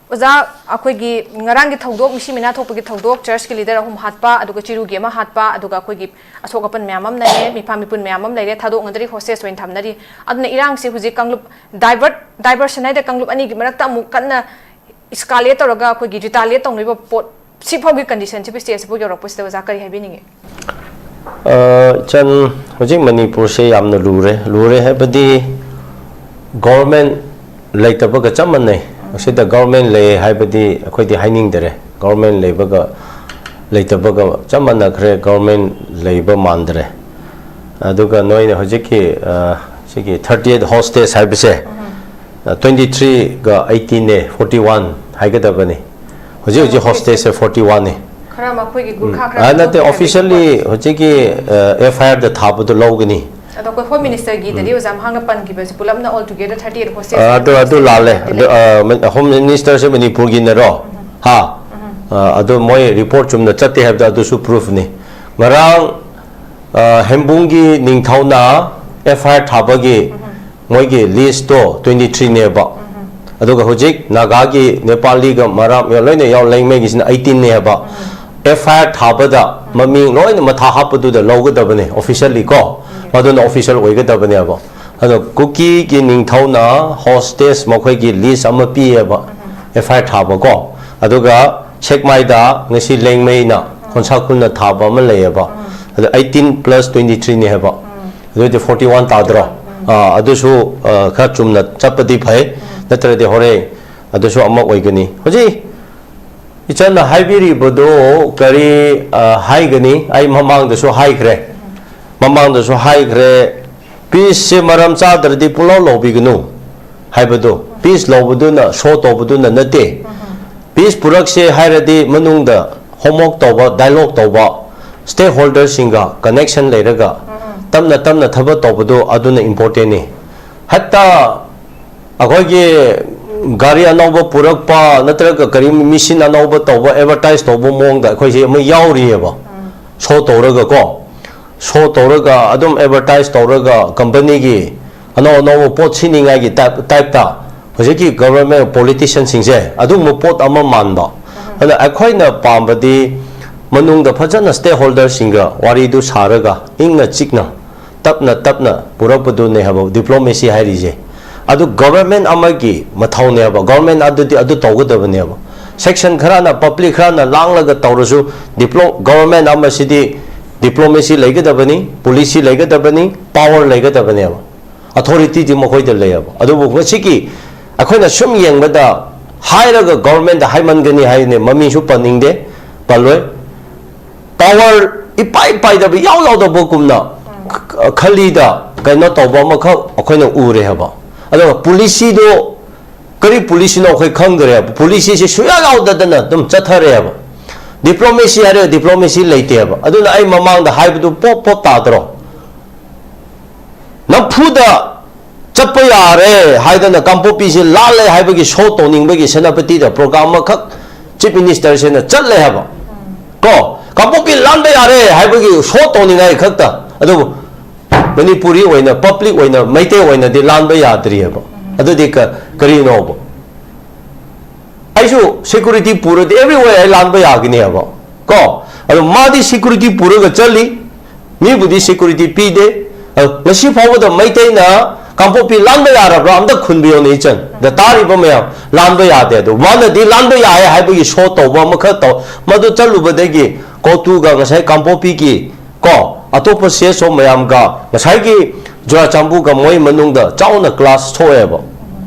ꯑꯣꯖꯥ, ꯑꯩꯈꯣꯏꯒꯤ ꯉꯔꯥꯡꯒꯤ ꯊꯧꯗꯣꯛ, ꯃꯤꯁꯤ ꯃꯤꯅꯥ ꯊꯣꯛꯄꯒꯤ ꯊꯧꯗꯣꯛ, church ꯀꯤ leader ꯑꯍꯨꯝ ꯍꯥꯠꯄ, ꯑꯗꯨꯒ ꯆꯤꯔꯨꯒꯤ ꯑꯃ ꯍꯥꯠꯄ, ꯑꯗꯨꯒ ꯑꯩꯈꯣꯏꯒꯤ ꯑꯁꯣꯛ ꯑꯄꯟ ꯃꯌꯥꯝ ꯑꯃ ꯂꯩꯔꯦ, ꯃꯤꯐꯥ ꯃꯤꯄꯨꯟ ꯃꯌꯥꯝ ꯑꯃ ꯂꯩꯔꯦ, ꯊꯥꯗꯣꯛꯅꯗ꯭ꯔꯤ, hostage ꯑꯣꯏꯅ ꯊꯝꯅꯔꯤ꯫ ꯑꯗꯨꯅ ꯏꯔꯥꯡꯁꯦ ꯍꯧꯖꯤꯛ ꯀꯥꯡꯂꯨꯞ divert, diversion ꯍꯥꯏꯗ ꯀꯥꯡꯂꯨꯞ ꯑꯅꯤꯒꯤ ꯃꯔꯛꯇ ꯑꯃꯨꯛ ꯀꯟꯅ escalate ꯇꯧꯔꯒ ꯑꯩꯈꯣꯏꯒꯤ retaliate ꯇꯧꯅꯔꯤꯕ ꯄꯣꯠ, ꯁꯤ ꯐꯥꯎꯒꯤ condition ꯁꯤꯕꯨ, stage ꯁꯤꯕꯨ ꯌꯧꯔꯛꯄꯁꯤꯗ ꯑꯣꯖꯥ ꯀꯔꯤ ꯍꯥꯏꯕꯤꯅꯤꯡꯉꯤ? ꯑ, ꯏꯆꯟ, ꯍꯧꯖꯤꯛ ꯃꯅꯤꯄꯨꯔꯁꯦ ꯌꯥꯝꯅ ꯂꯨꯔꯦ꯫ ꯂꯨꯔꯦ ꯍꯥꯏꯕꯗꯤ government ꯂꯩꯇꯕꯒ ꯆꯞ ꯃꯥꯟꯅꯩ꯫ ꯑꯁꯤꯗ ꯒꯣꯔꯃꯦꯟ ꯂꯩ ꯍꯥꯏꯕꯗꯤ ꯑꯩꯈꯣꯏꯗꯤ ꯍꯥꯏꯅꯤꯡꯗꯔꯦ꯫ ꯒꯣꯔꯃꯦꯟ ꯂꯩꯕꯒ ꯂꯩꯇꯕꯒ ꯆꯞ ꯃꯥꯟꯅꯈ꯭ꯔꯦ꯫ ꯒꯣꯔꯃꯦꯟ ꯂꯩꯕ ꯃꯥꯟꯗ꯭ꯔꯦ꯫ ꯑꯗꯨꯒ ꯅꯣꯏꯅ ꯍꯧꯖꯤꯛꯀꯤ ꯁꯤꯒꯤ ꯊꯥꯔꯇꯤ ꯑꯩꯠ ꯍꯣꯁꯇꯦꯖ ꯍꯥꯏꯕꯁꯦ, ꯇ꯭ꯋꯦꯟꯇꯤ ꯊ꯭ꯔꯤꯒ ꯑꯩꯠꯇꯤꯟꯅꯦ, ꯐꯣꯔꯇꯤ ꯋꯥꯟ ꯍꯥꯏꯒꯗꯕꯅꯤ꯫ ꯍꯧꯖꯤꯛ ꯍꯧꯖꯤꯛ ꯍꯣꯁꯇꯦꯖꯁꯦ ꯐꯣꯔꯇꯤ ꯋꯥꯟꯅꯤ꯫ ꯈꯔ ꯃꯈꯣꯏꯒꯤ ꯒꯨꯔꯈꯥ ꯈꯔ ꯑ, ꯅꯠꯇꯦ, ꯑꯣꯐꯤꯁꯤꯌꯦꯜꯂꯤ ꯍꯧꯖꯤꯛꯀꯤ ꯑꯦꯐ ꯑꯥꯏ ꯑꯥꯔꯗ ꯊꯥꯕꯗꯣ ꯂꯧꯒꯅꯤ꯫ ꯑꯗꯣ ꯑꯩꯈꯣꯏ ꯍꯣꯝ ꯃꯤꯅꯤꯁꯇꯔꯒꯤꯗꯗꯤ ꯑꯣꯖꯥ ꯃꯍꯥꯛꯅ ꯄꯟꯈꯤꯕꯁꯦ ꯄꯨꯂꯞꯅ all together thirty eight hostage ꯑ, ꯑꯗꯨ ꯑꯗꯨ ꯂꯥꯜꯂꯦ꯫ ꯑꯗꯨ, ꯑ, ꯃ- ꯍꯣꯝ ꯃꯤꯅꯤꯁꯇꯔꯁꯦ ꯃꯅꯤꯄꯨꯔꯒꯤꯅꯔꯣ? ꯍꯥ? ꯑ, ꯑꯗꯨ ꯃꯣꯏ ꯔꯤꯄꯣꯔꯠ ꯆꯨꯝꯅ ꯆꯠꯇꯦ ꯍꯥꯏꯕꯗꯣ ꯑꯗꯨꯁꯨ ꯄ꯭ꯔꯨꯐꯅꯤ꯫ ꯉꯔꯥꯡ ꯑ, ꯍꯦꯝꯕꯨꯡꯒꯤ ꯅꯤꯡꯊꯧꯅ ꯑꯦꯐ ꯑꯥꯏ ꯑꯥꯔ ꯊꯥꯕꯒꯤ ꯃꯣꯏꯒꯤ ꯂꯤꯁꯇꯣ ꯇ꯭ꯋꯦꯟꯇꯤ ꯊ꯭ꯔꯤꯅꯦꯕ꯫ ꯑꯗꯨꯒ ꯍꯧꯖꯤꯛ ꯅꯥꯒꯥꯒꯤ, ꯅꯦꯄꯥꯂꯤꯒ ꯃꯔꯥꯝ ꯂꯣꯏꯅ ꯌꯥꯎ, ꯂꯦꯡꯃꯩꯒꯤꯁꯤꯅ ꯑꯩꯠꯇꯤꯟꯅꯦꯕ꯫ ꯑꯦꯐ ꯑꯥꯏ ꯑꯥꯔ ꯊꯥꯕꯗ ꯃꯃꯤꯡ ꯂꯣꯏꯅ ꯃꯊꯥ ꯍꯥꯞꯄꯗꯨꯗ ꯂꯧꯒꯗꯕꯅꯦ ꯑꯣꯐꯤꯁꯤꯌꯦꯜꯂꯤ ꯀꯣ꯫ ꯃꯗꯨꯅ ꯑꯣꯐꯤꯁꯤꯌꯦꯜ ꯑꯣꯏꯒꯗꯕꯅꯦꯕ꯫ ꯑꯗꯣ ꯀꯨꯀꯤꯒꯤ ꯅꯤꯡꯊꯧꯅ ꯍꯣꯁꯇꯦꯖ ꯃꯈꯣꯏꯒꯤ ꯂꯤꯁ ꯑꯃ ꯄꯤꯌꯦꯕ, ꯑꯦꯐ ꯑꯥꯏ ꯑꯥꯔ ꯊꯥꯕꯀꯣ꯫ ꯑꯗꯨꯒ ꯁꯦꯛꯃꯥꯏꯗ ꯉꯁꯤ ꯂꯦꯡꯃꯩꯅ ꯈꯣꯟꯁꯥꯈꯨꯜꯅ ꯊꯥꯕ ꯑꯃ ꯂꯩꯌꯦꯕ꯫ ꯑꯗꯣ ꯑꯩꯠꯇꯤꯟ ꯄ꯭ꯂꯁ ꯇ꯭ꯋꯦꯟꯇꯤ ꯊ꯭ꯔꯤꯅꯦ ꯍꯥꯏꯕ꯫ ꯑꯗꯨꯗꯤ ꯐꯣꯔꯇꯤ ꯋꯥꯟ ꯇꯥꯗ꯭ꯔꯣ? ꯑꯥ, ꯑꯗꯨꯁꯨ, ꯑ, ꯈꯔ ꯆꯨꯝꯅ ꯆꯠꯄꯗꯤ ꯐꯩ, ꯅꯠꯇ꯭ꯔꯗꯤ ꯍꯣꯔꯦꯟ ꯑꯗꯨꯁꯨ ꯑꯃ ꯑꯣꯏꯒꯅꯤ꯫ ꯍꯧꯖꯤꯛ ꯏꯆꯟꯅ ꯍꯥꯏꯕꯤꯔꯤꯕꯗꯣ ꯀꯔꯤ, ꯑ, ꯍꯥꯏꯒꯅꯤ? ꯑꯩ ꯃꯃꯥꯡꯗꯁꯨ ꯍꯥꯏꯈ꯭ꯔꯦ, ꯃꯃꯥꯡꯗꯁꯨ ꯍꯥꯏꯈ꯭ꯔꯦ, ꯄꯤꯁꯁꯦ ꯃꯔꯝ ꯆꯥꯗ꯭ꯔꯗꯤ ꯄꯨꯂꯞ ꯂꯧꯕꯤꯒꯅꯨ ꯍꯥꯏꯕꯗꯣ, ꯄꯤꯁ ꯂꯧꯕꯗꯨꯅ, ꯁꯣ ꯇꯧꯕꯗꯨꯅ ꯅꯠꯇꯦ꯫ ꯄꯤꯁ ꯄꯨꯔꯛꯁꯦ ꯍꯥꯏꯔꯗꯤ ꯃꯅꯨꯡꯗ ꯍꯣꯝꯋꯣꯔꯛ ꯇꯧꯕ, ꯗꯥꯏꯂꯣꯒ ꯇꯧꯕ, ꯁ꯭ꯇꯦꯛ ꯍꯣꯜꯗꯔꯁꯤꯡꯒ ꯀꯅꯦꯛꯁꯟ ꯂꯩꯔꯒ ꯇꯞꯅ ꯇꯞꯅ ꯊꯕꯛ ꯇꯧꯕꯗꯣ ꯑꯗꯨꯅ ꯏꯝꯄꯣꯔꯇꯦꯟꯅꯤ꯫ ꯍꯦꯛꯇ ꯑꯩꯈꯣꯏꯒꯤ ꯒꯥꯔꯤ ꯑꯅꯧꯕ ꯄꯨꯔꯛꯄ ꯅꯠꯇ꯭ꯔꯒ ꯀꯔꯤ ꯃꯤꯁꯤꯟ ꯑꯅꯧꯕ ꯇꯧꯕ, ꯑꯦꯗꯚꯔꯇꯥꯏꯁ ꯇꯧꯕ ꯃꯑꯣꯡꯗ ꯑꯩꯈꯣꯏꯁꯦ ꯑꯃ ꯌꯥꯎꯔꯤꯑꯕ꯫ ꯁꯣ ꯇꯧꯔꯒ ꯀꯣ, ꯁꯣ ꯇꯧꯔꯒ ꯑꯗꯨꯝ ꯑꯦꯗꯚꯔꯇꯥꯏꯁ ꯇꯧꯔꯒ ꯀꯝꯄꯅꯤꯒꯤ ꯑꯅꯧ ꯑꯅꯧꯕ ꯄꯣꯠ ꯁꯤꯅꯤꯡꯉꯥꯏꯒꯤ ꯇꯥꯏꯞ, ꯇꯥꯏꯞꯇ ꯍꯧꯖꯤꯛꯀꯤ ꯒꯚꯔꯟꯃꯦꯟ ꯄꯣꯂꯤꯇꯤꯁꯤꯌꯟꯁꯤꯡꯁꯦ ꯑꯗꯨꯒꯨꯝꯕ ꯄꯣꯠ ꯑꯃ ꯃꯥꯟꯕ꯫ ꯑꯗꯨꯅ ꯑꯩꯈꯣꯏꯅ ꯄꯥꯝꯕꯗꯤ ꯃꯅꯨꯡꯗ ꯐꯖꯅ ꯁ꯭ꯇꯦꯛ ꯍꯣꯜꯗꯔꯁꯤꯡꯒ ꯋꯥꯔꯤꯗꯨ ꯁꯥꯔꯒ ꯏꯪꯅ ꯆꯤꯛꯅ ꯇꯞꯅ ꯇꯞꯅ ꯄꯨꯔꯛꯄꯗꯨꯅꯦ ꯍꯥꯏꯕ ꯗꯤꯄ꯭ꯂꯣꯃꯦꯁꯤ ꯍꯥꯏꯔꯤꯁꯦ꯫ ꯑꯗꯨ ꯒꯚꯔꯟꯃꯦꯟ ꯑꯃꯒꯤ ꯃꯊꯧꯅꯦꯕ꯫ ꯒꯚꯔꯟꯃꯦꯟ ꯑꯗꯨꯗꯤ ꯑꯗꯨ ꯇꯧꯒꯗꯕꯅꯦꯕ꯫ ꯁꯦꯛꯁꯟ ꯈꯔꯅ, ꯄꯕ꯭ꯂꯤꯛ ꯈꯔꯅ ꯂꯥꯡꯂꯒ ꯇꯧꯔꯁꯨ, ꯗꯤꯄ꯭ꯂꯣ-, ꯒꯚꯔꯟꯃꯦꯟ ꯑꯃꯁꯤꯗꯤ ꯗꯤꯄ꯭ꯂꯣꯃꯦꯁꯤ ꯂꯩꯒꯗꯕꯅꯤ, ꯄꯣꯂꯤꯁꯤ ꯂꯩꯒꯗꯕꯅꯤ, ꯄꯥꯋꯔ ꯂꯩꯒꯗꯕꯅꯦꯕ꯫ ꯑꯣꯊꯣꯔꯤꯇꯤꯗꯤ ꯃꯈꯣꯏꯗ ꯂꯩꯌꯦꯕ꯫ ꯑꯗꯨꯕꯨ ꯉꯁꯤꯒꯤ ꯑꯩꯈꯣꯏꯅ ꯁꯨꯝ ꯌꯦꯡꯕꯗ ꯍꯥꯏꯔꯒ ꯒꯣꯚꯔꯟꯃꯦꯟꯠꯇ ꯍꯥꯏꯃꯟꯒꯅꯤ ꯍꯥꯏꯅꯦ, ꯃꯃꯤꯡꯁꯨ ꯄꯟꯅꯤꯡꯗꯦ, ꯄꯜꯂꯣꯏ꯫ ꯄꯥꯋꯔ ꯏꯄꯥꯏ ꯄꯥꯏꯗꯕ, ꯏꯌꯥꯎ ꯌꯥꯎꯗꯕꯒꯨꯝꯅ ꯈ- ꯈꯂꯤꯗ ꯀꯩꯅꯣ ꯇꯧꯕ ꯑꯃꯈꯛ ꯑꯩꯈꯣꯏꯅ ꯎꯔꯦ ꯍꯥꯏꯕ꯫ ꯑꯗꯨꯒ ꯄꯣꯂꯤꯁꯤꯗꯣ ꯀꯔꯤ ꯄꯣꯂꯤꯁꯤꯅꯣ ꯑꯩꯈꯣꯏ ꯈꯪꯗ꯭ꯔꯦꯕ꯫ ꯄꯣꯂꯤꯁꯤꯁꯦ ꯁꯨꯡꯌꯥ ꯌꯥꯎꯗꯗꯅ ꯑꯗꯨꯝ ꯆꯠꯊꯔꯦꯕ꯫ ꯗꯤꯄ꯭ꯂꯣꯃꯦꯁꯤ ꯍꯥꯏꯔꯒ ꯗꯤꯄ꯭ꯂꯣꯃꯦꯁꯤ ꯂꯩꯇꯦꯕ꯫ ꯑꯗꯨꯅ ꯑꯩ ꯃꯃꯥꯡꯗ ꯍꯥꯏꯕꯗꯨ ꯄꯣꯞ ꯄꯣꯞ ꯇꯥꯗ꯭ꯔꯣ? ꯅꯝꯐꯨꯗ ꯆꯠꯄ ꯌꯥꯔꯦ ꯍꯥꯏꯗꯅ ꯀꯥꯡꯄꯣꯛꯄꯤꯁꯤ ꯂꯥꯜꯂꯦ ꯍꯥꯏꯕꯒꯤ ꯁꯣ ꯇꯧꯅꯤꯡꯕꯒꯤ ꯁꯦꯅꯥꯄꯇꯤꯗ ꯄ꯭ꯔꯣꯒ꯭ꯔꯥꯝ ꯑꯃꯈꯛ ꯆꯤꯐ ꯃꯤꯅꯤꯁꯇꯔꯁꯤꯅ ꯆꯠꯂꯦ ꯍꯥꯏꯕ꯫ ꯀꯣ, ꯀꯥꯡꯄꯣꯛꯄꯤ ꯂꯥꯟꯕ ꯌꯥꯔꯦ ꯍꯥꯏꯕꯒꯤ ꯁꯣ ꯇꯧꯅꯤꯡꯉꯥꯏ ꯈꯛꯇ꯫ ꯑꯗꯨꯕꯨ ꯃꯅꯤꯄꯨꯔꯤ ꯑꯣꯏꯅ, ꯄꯕ꯭ꯂꯤꯛ ꯑꯣꯏꯅ, ꯃꯩꯇꯩ ꯑꯣꯏꯅꯗꯤ ꯂꯥꯟꯕ ꯌꯥꯗ꯭ꯔꯤꯑꯕ꯫ ꯑꯗꯨꯗꯤ ꯀ- ꯀꯔꯤꯅꯣꯕ? ꯑꯩꯁꯨ ꯁꯦꯀ꯭ꯌꯨꯔꯤꯇꯤ ꯄꯨꯔꯗꯤ ꯑꯦꯚ꯭ꯔꯤꯋꯦꯌꯔ ꯑꯩ ꯂꯥꯟꯕ ꯌꯥꯒꯅꯤ ꯍꯥꯏꯕ꯫ ꯀꯣ, ꯑꯗꯣ ꯃꯥꯗꯤ ꯁꯦꯀ꯭ꯌꯨꯔꯤꯇꯤ ꯄꯨꯔꯒ ꯆꯠꯂꯤ, ꯃꯤꯕꯨꯗꯤ ꯁꯦꯀ꯭ꯌꯨꯔꯤꯇꯤ ꯄꯤꯗꯦ꯫ ꯑꯗꯣ ꯉꯁꯤ ꯐꯥꯎꯕꯗ ꯃꯩꯇꯩꯅ ꯀꯥꯡꯄꯣꯛꯄꯤ ꯂꯥꯟꯕ ꯌꯥꯔꯕ꯭ꯔꯥ? ꯑꯝꯇ ꯈꯨꯟꯕꯤꯌꯣꯅꯦ ꯏꯆꯟ꯫ ꯗ ꯇꯥꯔꯤꯕ ꯃꯌꯥꯝ, ꯂꯥꯟꯕ ꯌꯥꯗꯦ꯫ ꯑꯗꯣ ꯃꯥꯅꯗꯤ ꯂꯥꯟꯕ ꯌꯥꯏ ꯍꯥꯏꯕꯒꯤ ꯁꯣ ꯇꯧꯕ ꯑꯃꯈꯛ ꯇꯧ꯫ ꯃꯗꯨ ꯆꯠꯂꯨꯕꯗꯒꯤ ꯀꯣꯇꯨꯒ ꯉꯁꯥꯏ ꯀꯥꯡꯄꯣꯛꯄꯤꯒꯤ ꯀꯣ, ꯑꯇꯣꯞꯄ ꯁꯤ ꯑꯦꯁ ꯑꯣ ꯃꯌꯥꯝꯒ ꯉꯁꯥꯏꯒꯤ ꯆꯨꯔꯥꯆꯥꯟꯄꯨꯔꯒ ꯃꯣꯏ ꯃꯅꯨꯡꯗ ꯆꯥꯎꯅ ꯀ꯭ꯂꯥꯁ ꯊꯣꯛꯑꯦꯕ,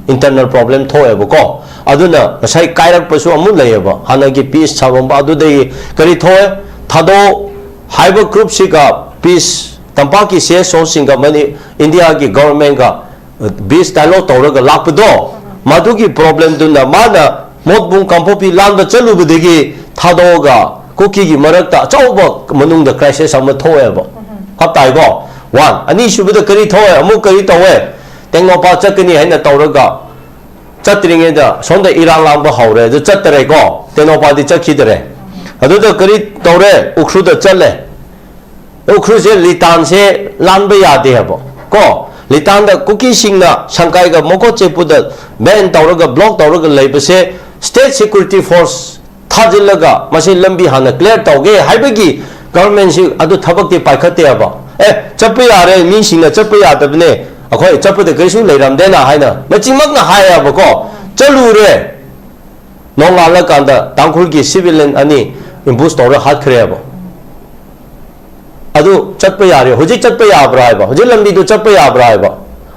ꯏꯟꯇꯔꯅꯦꯜ ꯄ꯭ꯔꯣꯕ꯭ꯂꯦꯝ ꯊꯣꯛꯑꯦꯕꯀꯣ꯫ ꯑꯗꯨꯅ ꯉꯁꯥꯏ ꯀꯥꯏꯔꯛꯄꯁꯨ ꯑꯃꯨꯛ ꯂꯩꯌꯦꯕ, ꯍꯥꯟꯅꯒꯤ ꯄꯤꯁ ꯁꯥꯐꯝꯕ꯫ ꯑꯗꯨꯗꯒꯤ ꯀꯔꯤ ꯊꯣꯛꯑꯦ? ꯊꯥꯗꯣ ꯍꯥꯏꯕ ꯒ꯭ꯔꯨꯞꯁꯤꯒ ꯄꯤꯁ, ꯇꯝꯄꯥꯛꯀꯤ ꯁꯤ ꯑꯦꯁ ꯑꯣꯁꯤꯡꯒ ꯃꯅꯤ ꯏꯟꯗꯤꯌꯥꯒꯤ ꯒꯣꯚꯔꯟꯃꯦꯟꯠꯒ ꯕꯤꯁ ꯗꯥꯏꯂꯣꯒ ꯇꯧꯔꯒ ꯂꯥꯛꯄꯗꯣ, ꯃꯗꯨꯒꯤ ꯄ꯭ꯔꯣꯕ꯭ꯂꯦꯝꯗꯨꯅ ꯃꯥꯅ ꯃꯣꯠꯕꯨꯡ ꯀꯥꯡꯄꯣꯛꯄꯤ ꯂꯥꯟꯕ ꯆꯠꯂꯨꯕꯗꯒꯤ ꯊꯥꯗꯣꯛꯑꯒ ꯀꯨꯀꯤꯒꯤ ꯃꯔꯛꯇ ꯑꯆꯧꯕ ꯃꯅꯨꯡꯗ ꯀ꯭ꯔꯥꯏꯁꯤꯁ ꯑꯃ ꯊꯣꯛꯑꯦꯕ꯫ ꯚꯥꯞ ꯇꯥꯏꯀꯣ? ꯋꯥꯟ꯫ ꯑꯅꯤꯁꯨꯕꯗ ꯀꯔꯤ ꯊꯣꯛꯑꯦ? ꯑꯃꯨꯛ ꯀꯔꯤ ꯇꯧꯋꯦ? ꯇꯦꯡꯅꯧꯄꯜ ꯆꯠꯀꯅꯤ ꯍꯥꯏꯅ ꯇꯧꯔꯒ ꯆꯠꯇ꯭ꯔꯤꯉꯩꯗ ꯁꯣꯝꯗ ꯏꯔꯥꯡ ꯂꯥꯡꯕ ꯍꯧꯔꯦ, ꯑꯗꯨ ꯆꯠꯇꯔꯦꯀꯣ, ꯇꯦꯡꯅꯧꯄꯜꯗꯤ ꯆꯠꯈꯤꯗꯔꯦ꯫ ꯑꯗꯨꯗ ꯀꯔꯤ ꯇꯧꯔꯦ? ꯎꯈ꯭ꯔꯨꯜꯗ ꯆꯠꯂꯦ꯫ ꯎꯈ꯭ꯔꯨꯜꯁꯦ ꯂꯤꯇꯥꯟꯁꯦ ꯂꯥꯟꯕ ꯌꯥꯗꯦ ꯍꯥꯏꯕ ꯀꯣ꯫ ꯂꯤꯇꯥꯟꯗ ꯀꯨꯀꯤꯁꯤꯡꯅ ꯁꯪꯀꯥꯏꯒ ꯃꯣꯀꯣꯠ ꯆꯦꯄꯨꯗ ꯕꯦꯟ ꯇꯧꯔꯒ, ꯕ꯭ꯂꯣꯛ ꯇꯧꯔꯒ ꯂꯩꯕꯁꯦ ꯁ꯭ꯇꯦꯠ ꯁꯦꯀ꯭ꯌꯨꯔꯤꯇꯤ ꯐꯣꯔꯁ ꯊꯥꯖꯤꯜꯂꯒ ꯃꯁꯤ ꯂꯝꯕꯤ ꯍꯥꯟꯅ ꯀ꯭ꯂꯤꯌꯥꯔ ꯇꯧꯒꯦ ꯍꯥꯏꯕꯒꯤ ꯒꯚꯔꯟꯃꯦꯟꯠꯁꯤ ꯑꯗꯨ ꯊꯕꯛꯇꯤ ꯄꯥꯏꯈꯠꯇꯦꯕ꯫ ꯑꯦ, ꯆꯠꯄ ꯌꯥꯔꯦ, ꯃꯤꯁꯤꯡꯅ ꯆꯠꯄ ꯌꯥꯗꯕꯅꯦ, ꯑꯩꯈꯣꯏ ꯆꯠꯄꯗ ꯀꯔꯤꯁꯨ ꯂꯩꯔꯝꯗꯦꯅ ꯍꯥꯏꯅ ꯃꯆꯤꯟꯃꯛꯅ ꯍꯥꯏꯌꯦꯕꯀꯣ꯫ ꯆꯠꯂꯨꯔꯦ꯫ ꯅꯣꯡꯉꯥꯜꯂꯀꯥꯟꯗ ꯇꯥꯡꯈꯨꯜꯒꯤ ꯁꯤꯚꯤꯂꯤꯌꯟ ꯑꯅꯤ ꯑꯦꯝꯕꯨꯁ ꯇꯧꯔ ꯍꯥꯠꯈ꯭ꯔꯦꯕ꯫ ꯑꯗꯨ ꯆꯠꯄ ꯌꯥꯔꯦ, ꯍꯧꯖꯤꯛ ꯆꯠꯄ ꯌꯥꯕ꯭ꯔꯥ ꯍꯥꯏꯕ, ꯍꯧꯖꯤꯛ ꯂꯝꯕꯤꯗꯨ ꯆꯠꯄ ꯌꯥꯕ꯭ꯔꯥ ꯍꯥꯏꯕ,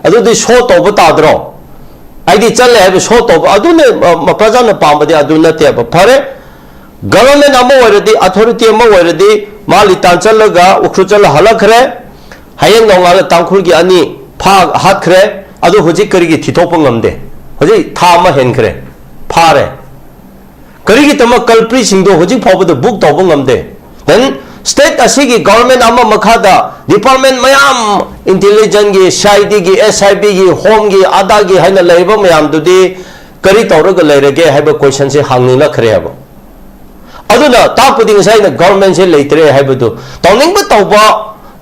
ꯑꯗꯨꯗꯤ ꯁꯣ ꯇꯧꯕ ꯇꯥꯗ꯭ꯔꯣ? ꯑꯩꯗꯤ ꯆꯠꯂꯦ ꯍꯥꯏꯕ ꯁꯣ ꯇꯧꯕ ꯑꯗꯨꯅꯦ꯫ ꯑ, ꯃ-, ꯄ꯭ꯔꯖꯥꯅ ꯄꯥꯝꯕꯗꯤ ꯑꯗꯨ ꯅꯠꯇꯦꯕ꯫ ꯐꯔꯦ, ꯒꯚꯔꯟꯃꯦꯟ ꯑꯃ ꯑꯣꯏꯔꯗꯤ, ꯑꯣꯊꯣꯔꯤꯇꯤ ꯑꯃ ꯑꯣꯏꯔꯗꯤ, ꯃꯥ ꯂꯤꯇꯥꯟ ꯆꯠꯂꯒ, ꯎꯈ꯭ꯔꯨꯜ ꯆꯠꯂ ꯍꯜꯂꯛꯈ꯭ꯔꯦ, ꯍꯌꯦꯡ ꯅꯣꯡꯉꯥꯜꯂ ꯇꯥꯡꯈꯨꯜꯒꯤ ꯑꯅꯤ ꯐꯥ-, ꯍꯥꯠꯈ꯭ꯔꯦ꯫ ꯑꯗꯨ ꯍꯧꯖꯤꯛ ꯀꯔꯤꯒꯤ ꯊꯤꯊꯣꯛꯄ ꯉꯝꯗꯦ? ꯍꯧꯖꯤꯛ ꯊꯥ ꯑꯃ ꯍꯦꯟꯈ꯭ꯔꯦ, ꯐꯥꯔꯦ꯫ ꯀꯔꯤꯒꯤꯗꯃꯛ ꯀꯜꯄ꯭ꯔꯤꯠꯁꯤꯡꯗꯣ ꯍꯧꯖꯤꯛ ꯐꯥꯎꯕꯗ ꯕꯨꯛ ꯇꯧꯕ ꯉꯝꯗꯦ? Then state ꯑꯁꯤꯒꯤ ꯒꯚꯔꯟꯃꯦꯟ ꯑꯃ ꯃꯈꯥꯗ ꯗꯤꯄꯥꯔꯠꯃꯦꯟ ꯃꯌꯥꯝ, ꯏꯟꯇꯦꯂꯤꯖꯦꯟꯁꯒꯤ, ꯁꯤ ꯑꯥꯏ ꯗꯤꯒꯤ, ꯑꯦꯁ ꯑꯥꯏ ꯕꯤꯒꯤ, ꯍꯣꯝꯒꯤ, ꯑꯗꯥꯒꯤ ꯍꯥꯏꯅ ꯂꯩꯔꯤꯕ ꯃꯌꯥꯝꯗꯨꯗꯤ ꯀꯔꯤ ꯇꯧꯔꯒ ꯂꯩꯔꯒꯦ ꯍꯥꯏꯕ ꯀꯣꯏꯁꯟꯁꯦ ꯍꯪꯅꯤꯡꯂꯛꯈ꯭ꯔꯦꯕ꯫ ꯑꯗꯨꯅ ꯇꯥꯛꯄꯗꯤ ꯉꯁꯥꯏ ꯑꯩꯅ ꯒꯚꯔꯟꯃꯦꯟꯁꯦ ꯂꯩꯇ꯭ꯔꯦ ꯍꯥꯏꯕꯗꯨ꯫ ꯇꯧꯅꯤꯡꯕ ꯇꯧꯕ,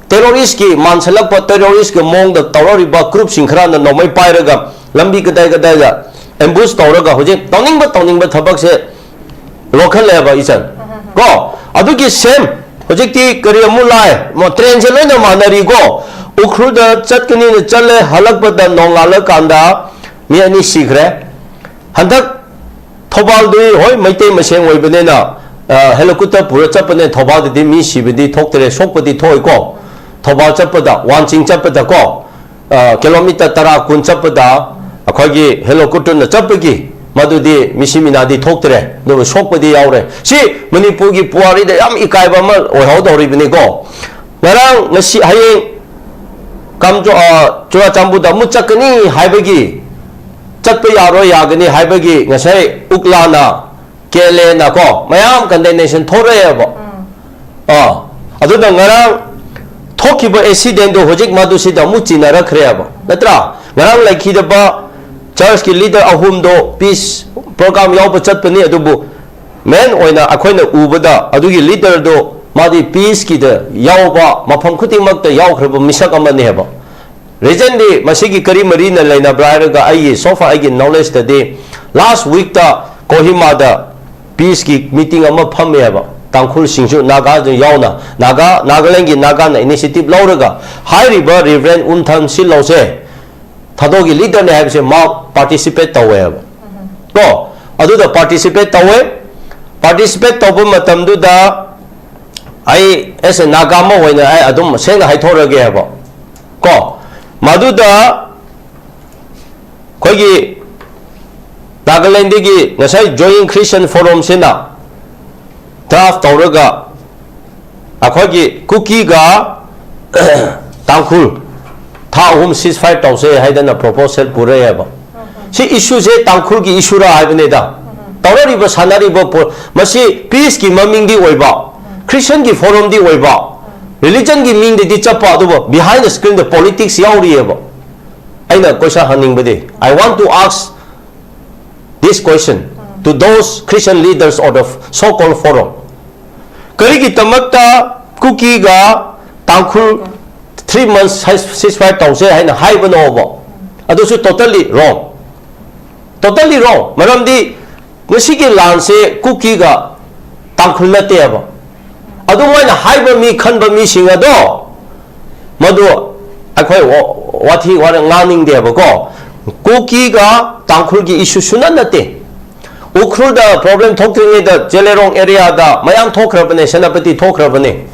ꯇꯦꯔꯣꯔꯤꯁꯀꯤ ꯃꯥꯟꯁꯤꯜꯂꯛꯄ, ꯇꯦꯔꯣꯔꯤꯁꯀꯤ ꯃꯑꯣꯡꯗ ꯇꯧꯔꯛꯂꯤꯕ ꯒ꯭ꯔꯨꯞꯁꯤꯡ ꯈꯔꯅ ꯅꯣꯡꯃꯩ ꯄꯥꯏꯔꯒ ꯂꯝꯕꯤ ꯀꯗꯥꯏ ꯀꯗꯥꯏꯗ ꯑꯦꯝꯕꯨꯁ ꯇꯧꯔꯒ ꯍꯧꯖꯤꯛ ꯇꯧꯅꯤꯡꯕ ꯇꯧꯅꯤꯡꯕ ꯊꯕꯛꯁꯦ ꯂꯧꯈꯠꯂꯦꯕ ꯏꯆꯟ꯫ ꯀꯣ, ꯑꯗꯨꯒꯤ ꯁꯦꯝ ꯍꯧꯖꯤꯛꯇꯤ ꯀꯔꯤ ꯑꯃꯨꯛ ꯂꯥꯛꯑꯦ? ꯃꯣ-, ꯇ꯭ꯔꯦꯟꯁꯦ ꯂꯣꯏꯅ ꯃꯥꯟꯅꯔꯤꯀꯣ꯫ ꯎꯈ꯭ꯔꯨꯜꯗ ꯆꯠꯀꯅꯤꯅ ꯆꯠꯂꯦ, ꯍꯜꯂꯛꯄꯗ ꯅꯣꯡꯉꯥꯜꯂꯀꯥꯟꯗ ꯃꯤ ꯑꯅꯤ ꯁꯤꯈ꯭ꯔꯦ꯫ ꯍꯟꯗꯛ ꯊꯧꯕꯥꯜꯗꯤ ꯍꯣꯏ ꯃꯩꯇꯩ ꯃꯁꯦꯟ ꯑꯣꯏꯕꯅꯤꯅ, ꯑ, ꯍꯦꯂꯤꯀꯣꯞꯇꯔ ꯄꯨꯔ ꯆꯠꯄꯅꯦ꯫ ꯊꯧꯕꯥꯜꯗꯗꯤ ꯃꯤ ꯁꯤꯕꯗꯤ ꯊꯣꯛꯇ꯭ꯔꯦ, ꯁꯣꯛꯄꯗꯤ ꯊꯣꯛꯏꯀꯣ꯫ ꯊꯧꯕꯥꯜ ꯆꯠꯄꯗ, ꯋꯥꯟꯆꯤꯡ ꯆꯠꯄꯗꯀꯣ, ꯑ, ꯀꯤꯂꯣꯃꯤꯇꯔ ꯇꯔꯥ ꯀꯨꯟ ꯆꯠꯄꯗ ꯑꯩꯈꯣꯏꯒꯤ ꯍꯦꯂꯤꯀꯣꯞꯇꯔꯅ ꯆꯠꯄꯒꯤ ꯃꯗꯨꯗꯤ ꯃꯤꯁꯤ ꯃꯤꯅꯥꯗꯤ ꯊꯣꯛꯇ꯭ꯔꯦ, ꯑꯗꯨꯕꯨ ꯁꯣꯛꯄꯗꯤ ꯌꯥꯎꯔꯦ꯫ ꯁꯤ ꯃꯅꯤꯄꯨꯔꯒꯤ ꯄꯨꯋꯥꯔꯤꯗ ꯌꯥꯝ ꯏꯀꯥꯏꯕ ꯑꯃ ꯑꯣꯏꯍꯧꯗꯧꯔꯤꯕꯅꯤꯀꯣ꯫ ꯉꯔꯥꯡ, ꯉꯁꯤ, ꯍꯌꯦꯡ ꯀꯝ-, ꯑ, ꯆꯨꯔꯥꯆꯥꯟꯄꯨꯔꯗ ꯑꯃꯨꯛ ꯆꯠꯀꯅꯤ ꯍꯥꯏꯕꯒꯤ, ꯆꯠꯄ ꯌꯥꯔꯣꯏ ꯌꯥꯒꯅꯤ ꯍꯥꯏꯕꯒꯤ ꯉꯁꯥꯏ ꯎꯛꯂꯥꯅ, ꯀꯦꯂꯦꯅ ꯀꯣ, ꯃꯌꯥꯝ ꯀꯟꯗꯦꯅꯦꯁꯟ ꯊꯣꯛꯂꯛꯑꯦꯕ꯫ ꯑꯥ, ꯑꯗꯨꯅ ꯉꯔꯥꯡ ꯊꯣꯛꯈꯤꯕ ꯑꯦꯛꯁꯤꯗꯦꯟꯗꯣ ꯍꯧꯖꯤꯛ ꯃꯗꯨꯁꯤꯗ ꯑꯃꯨꯛ ꯆꯤꯟꯅꯔꯛꯈ꯭ꯔꯦꯕ, ꯅꯠꯇ꯭ꯔꯥ? ꯉꯔꯥꯡ ꯂꯩꯈꯤꯗꯕ ꯆꯔꯆꯀꯤ ꯂꯤꯗꯔ ꯑꯍꯨꯝꯗꯣ ꯄꯤꯁ ꯄ꯭ꯔꯣꯒ꯭ꯔꯥꯝ ꯌꯥꯎꯕ ꯆꯠꯄꯅꯤ, ꯑꯗꯨꯕꯨ ꯃꯦꯟ ꯑꯣꯏꯅ ꯑꯩꯈꯣꯏꯅ ꯎꯕꯗ ꯑꯗꯨꯒꯤ ꯂꯤꯗꯔꯗꯣ ꯃꯥꯗꯤ ꯄꯤꯁꯀꯤꯗ ꯌꯥꯎꯕ, ꯃꯐꯝ ꯈꯨꯗꯤꯡꯃꯛꯇ ꯌꯥꯎꯈ꯭ꯔꯕ ꯃꯤꯁꯛ ꯑꯃꯅꯦꯕ꯫ ꯔꯤꯖꯟꯗꯤ ꯃꯁꯤꯒꯤ ꯀꯔꯤ ꯃꯔꯤꯅ ꯂꯩꯅꯕ꯭ꯔꯥ ꯍꯥꯏꯔꯒ, ꯑꯩꯒꯤ, so far ꯑꯩꯒꯤ ꯅꯣꯂꯦꯖꯇꯗꯤ ꯂꯥꯁ ꯋꯤꯛꯇ ꯀꯣꯍꯤꯃꯥꯗ ꯄꯤꯁꯀꯤ ꯃꯤꯇꯤꯡ ꯑꯃ ꯐꯝꯃꯦꯕ, ꯇꯥꯡꯈꯨꯜꯁꯤꯡꯁꯨ, ꯅꯥꯒꯥꯁꯨ ꯌꯥꯎꯅ, ꯅꯥꯒꯥ, ꯅꯥꯒꯥꯂꯦꯟꯒꯤ ꯅꯥꯒꯥꯅ ꯏꯅꯤꯁꯤꯌꯦꯇꯤꯚ ꯂꯧꯔꯒ ꯍꯥꯏꯔꯤꯕ ꯔꯤꯚꯔꯦꯟ ꯎꯝꯊꯝ ꯁꯤꯜꯂꯧꯁꯦ ꯊꯥꯗꯣꯛꯒꯤ ꯂꯤꯗꯔꯅꯦ ꯍꯥꯏꯕꯁꯦ ꯃꯥ ꯄꯥꯔꯇꯤꯁꯤꯄꯦꯠ ꯇꯧꯋꯦꯕ꯫ ꯀꯣ, ꯑꯗꯨꯗ ꯄꯥꯔꯇꯤꯁꯤꯄꯦꯠ ꯇꯧꯋꯦ꯫ ꯄꯥꯔꯇꯤꯁꯤꯄꯦꯠ ꯇꯧꯕ ꯃꯇꯝꯗꯨꯗ ꯑꯩ ꯑꯦꯁ ꯑꯦ ꯅꯥꯒꯥ ꯑꯃ ꯑꯣꯏꯅ ꯑꯩ ꯑꯗꯨꯝ ꯁꯦꯡꯅ ꯍꯥꯏꯊꯣꯔꯛꯑꯒꯦꯕ꯫ ꯀꯣ, ꯃꯗꯨꯗ ꯑꯩꯈꯣꯏꯒꯤ ꯅꯥꯒꯥꯂꯦꯟꯗꯒꯤ ꯉꯁꯥꯏ Joint Christian Forumꯁꯤꯅ draft ꯇꯧꯔꯒ ꯑꯩꯈꯣꯏꯒꯤ ꯀꯨꯀꯤꯒ ꯇꯥꯡꯈꯨꯜ ꯊꯥ ꯑꯍꯨꯝ ceasefire ꯇꯧꯁꯦ ꯍꯥꯏꯗꯅ proposal ꯄꯨꯔꯛꯑꯦꯕ꯫ ꯁꯤ issueꯁꯦ ꯇꯥꯡꯈꯨꯜꯒꯤ issueꯔꯥ ꯍꯥꯏꯕꯅꯤꯗ꯫ ꯇꯧꯔꯛꯂꯤꯕ ꯁꯥꯟꯅꯔꯤꯕ ꯄꯣ- ꯃꯁꯤ peaceꯀꯤ ꯃꯃꯤꯡꯗꯤ ꯑꯣꯏꯕ, Christianꯒꯤ forumꯗꯤ ꯑꯣꯏꯕ, religionꯒꯤ ꯃꯤꯡꯗꯗꯤ ꯆꯠꯄ, ꯑꯗꯨꯕꯨ behind the screenꯗ politics ꯌꯥꯎꯔꯤꯑꯕ꯫ ꯑꯩꯅ question ꯍꯪꯅꯤꯡꯕꯗꯤ, I want to ask this question to those Christian leaders of the so-called forum. ꯀꯔꯤꯒꯤꯗꯃꯛꯇ ꯀꯨꯀꯤꯒ ꯇꯥꯡꯈꯨꯜ three months ceasefire ꯇꯧꯁꯦ ꯍꯥꯏꯅ ꯍꯥꯏꯕꯅꯣꯕ? ꯑꯗꯨꯁꯨ totally wrong, totally wrong. ꯃꯔꯝꯗꯤ ꯉꯁꯤꯒꯤ ꯂꯥꯟꯁꯦ ꯀꯨꯀꯤꯒ ꯇꯥꯡꯈꯨꯜ ꯅꯠꯇꯦꯕ꯫ ꯑꯗꯨꯃꯥꯏꯅ ꯍꯥꯏꯕ ꯃꯤ, ꯈꯟꯕ ꯃꯤꯁꯤꯡ ꯑꯗꯣ, ꯃꯗꯨ ꯑꯩꯈꯣꯏ ꯋꯥ- ꯋꯥꯊꯤ ꯋꯥꯔꯦꯡ ꯉꯥꯡꯅꯤꯡꯗꯦꯕꯀꯣ꯫ ꯀꯨꯀꯤꯒ ꯇꯥꯡꯈꯨꯜꯒꯤ issue ꯁꯨꯅ ꯅꯠꯇꯦ꯫ ꯎꯈ꯭ꯔꯨꯜꯗ problem ꯊꯣꯛꯇ꯭ꯔꯤꯉꯩꯗ ꯖꯦꯂꯦꯔꯣꯡ areaꯗ ꯃꯌꯥꯝ ꯊꯣꯛꯈ꯭ꯔꯕꯅꯦ, ꯁꯦꯅꯥꯄꯇꯤ ꯊꯣꯛꯈ꯭ꯔꯕꯅꯦ,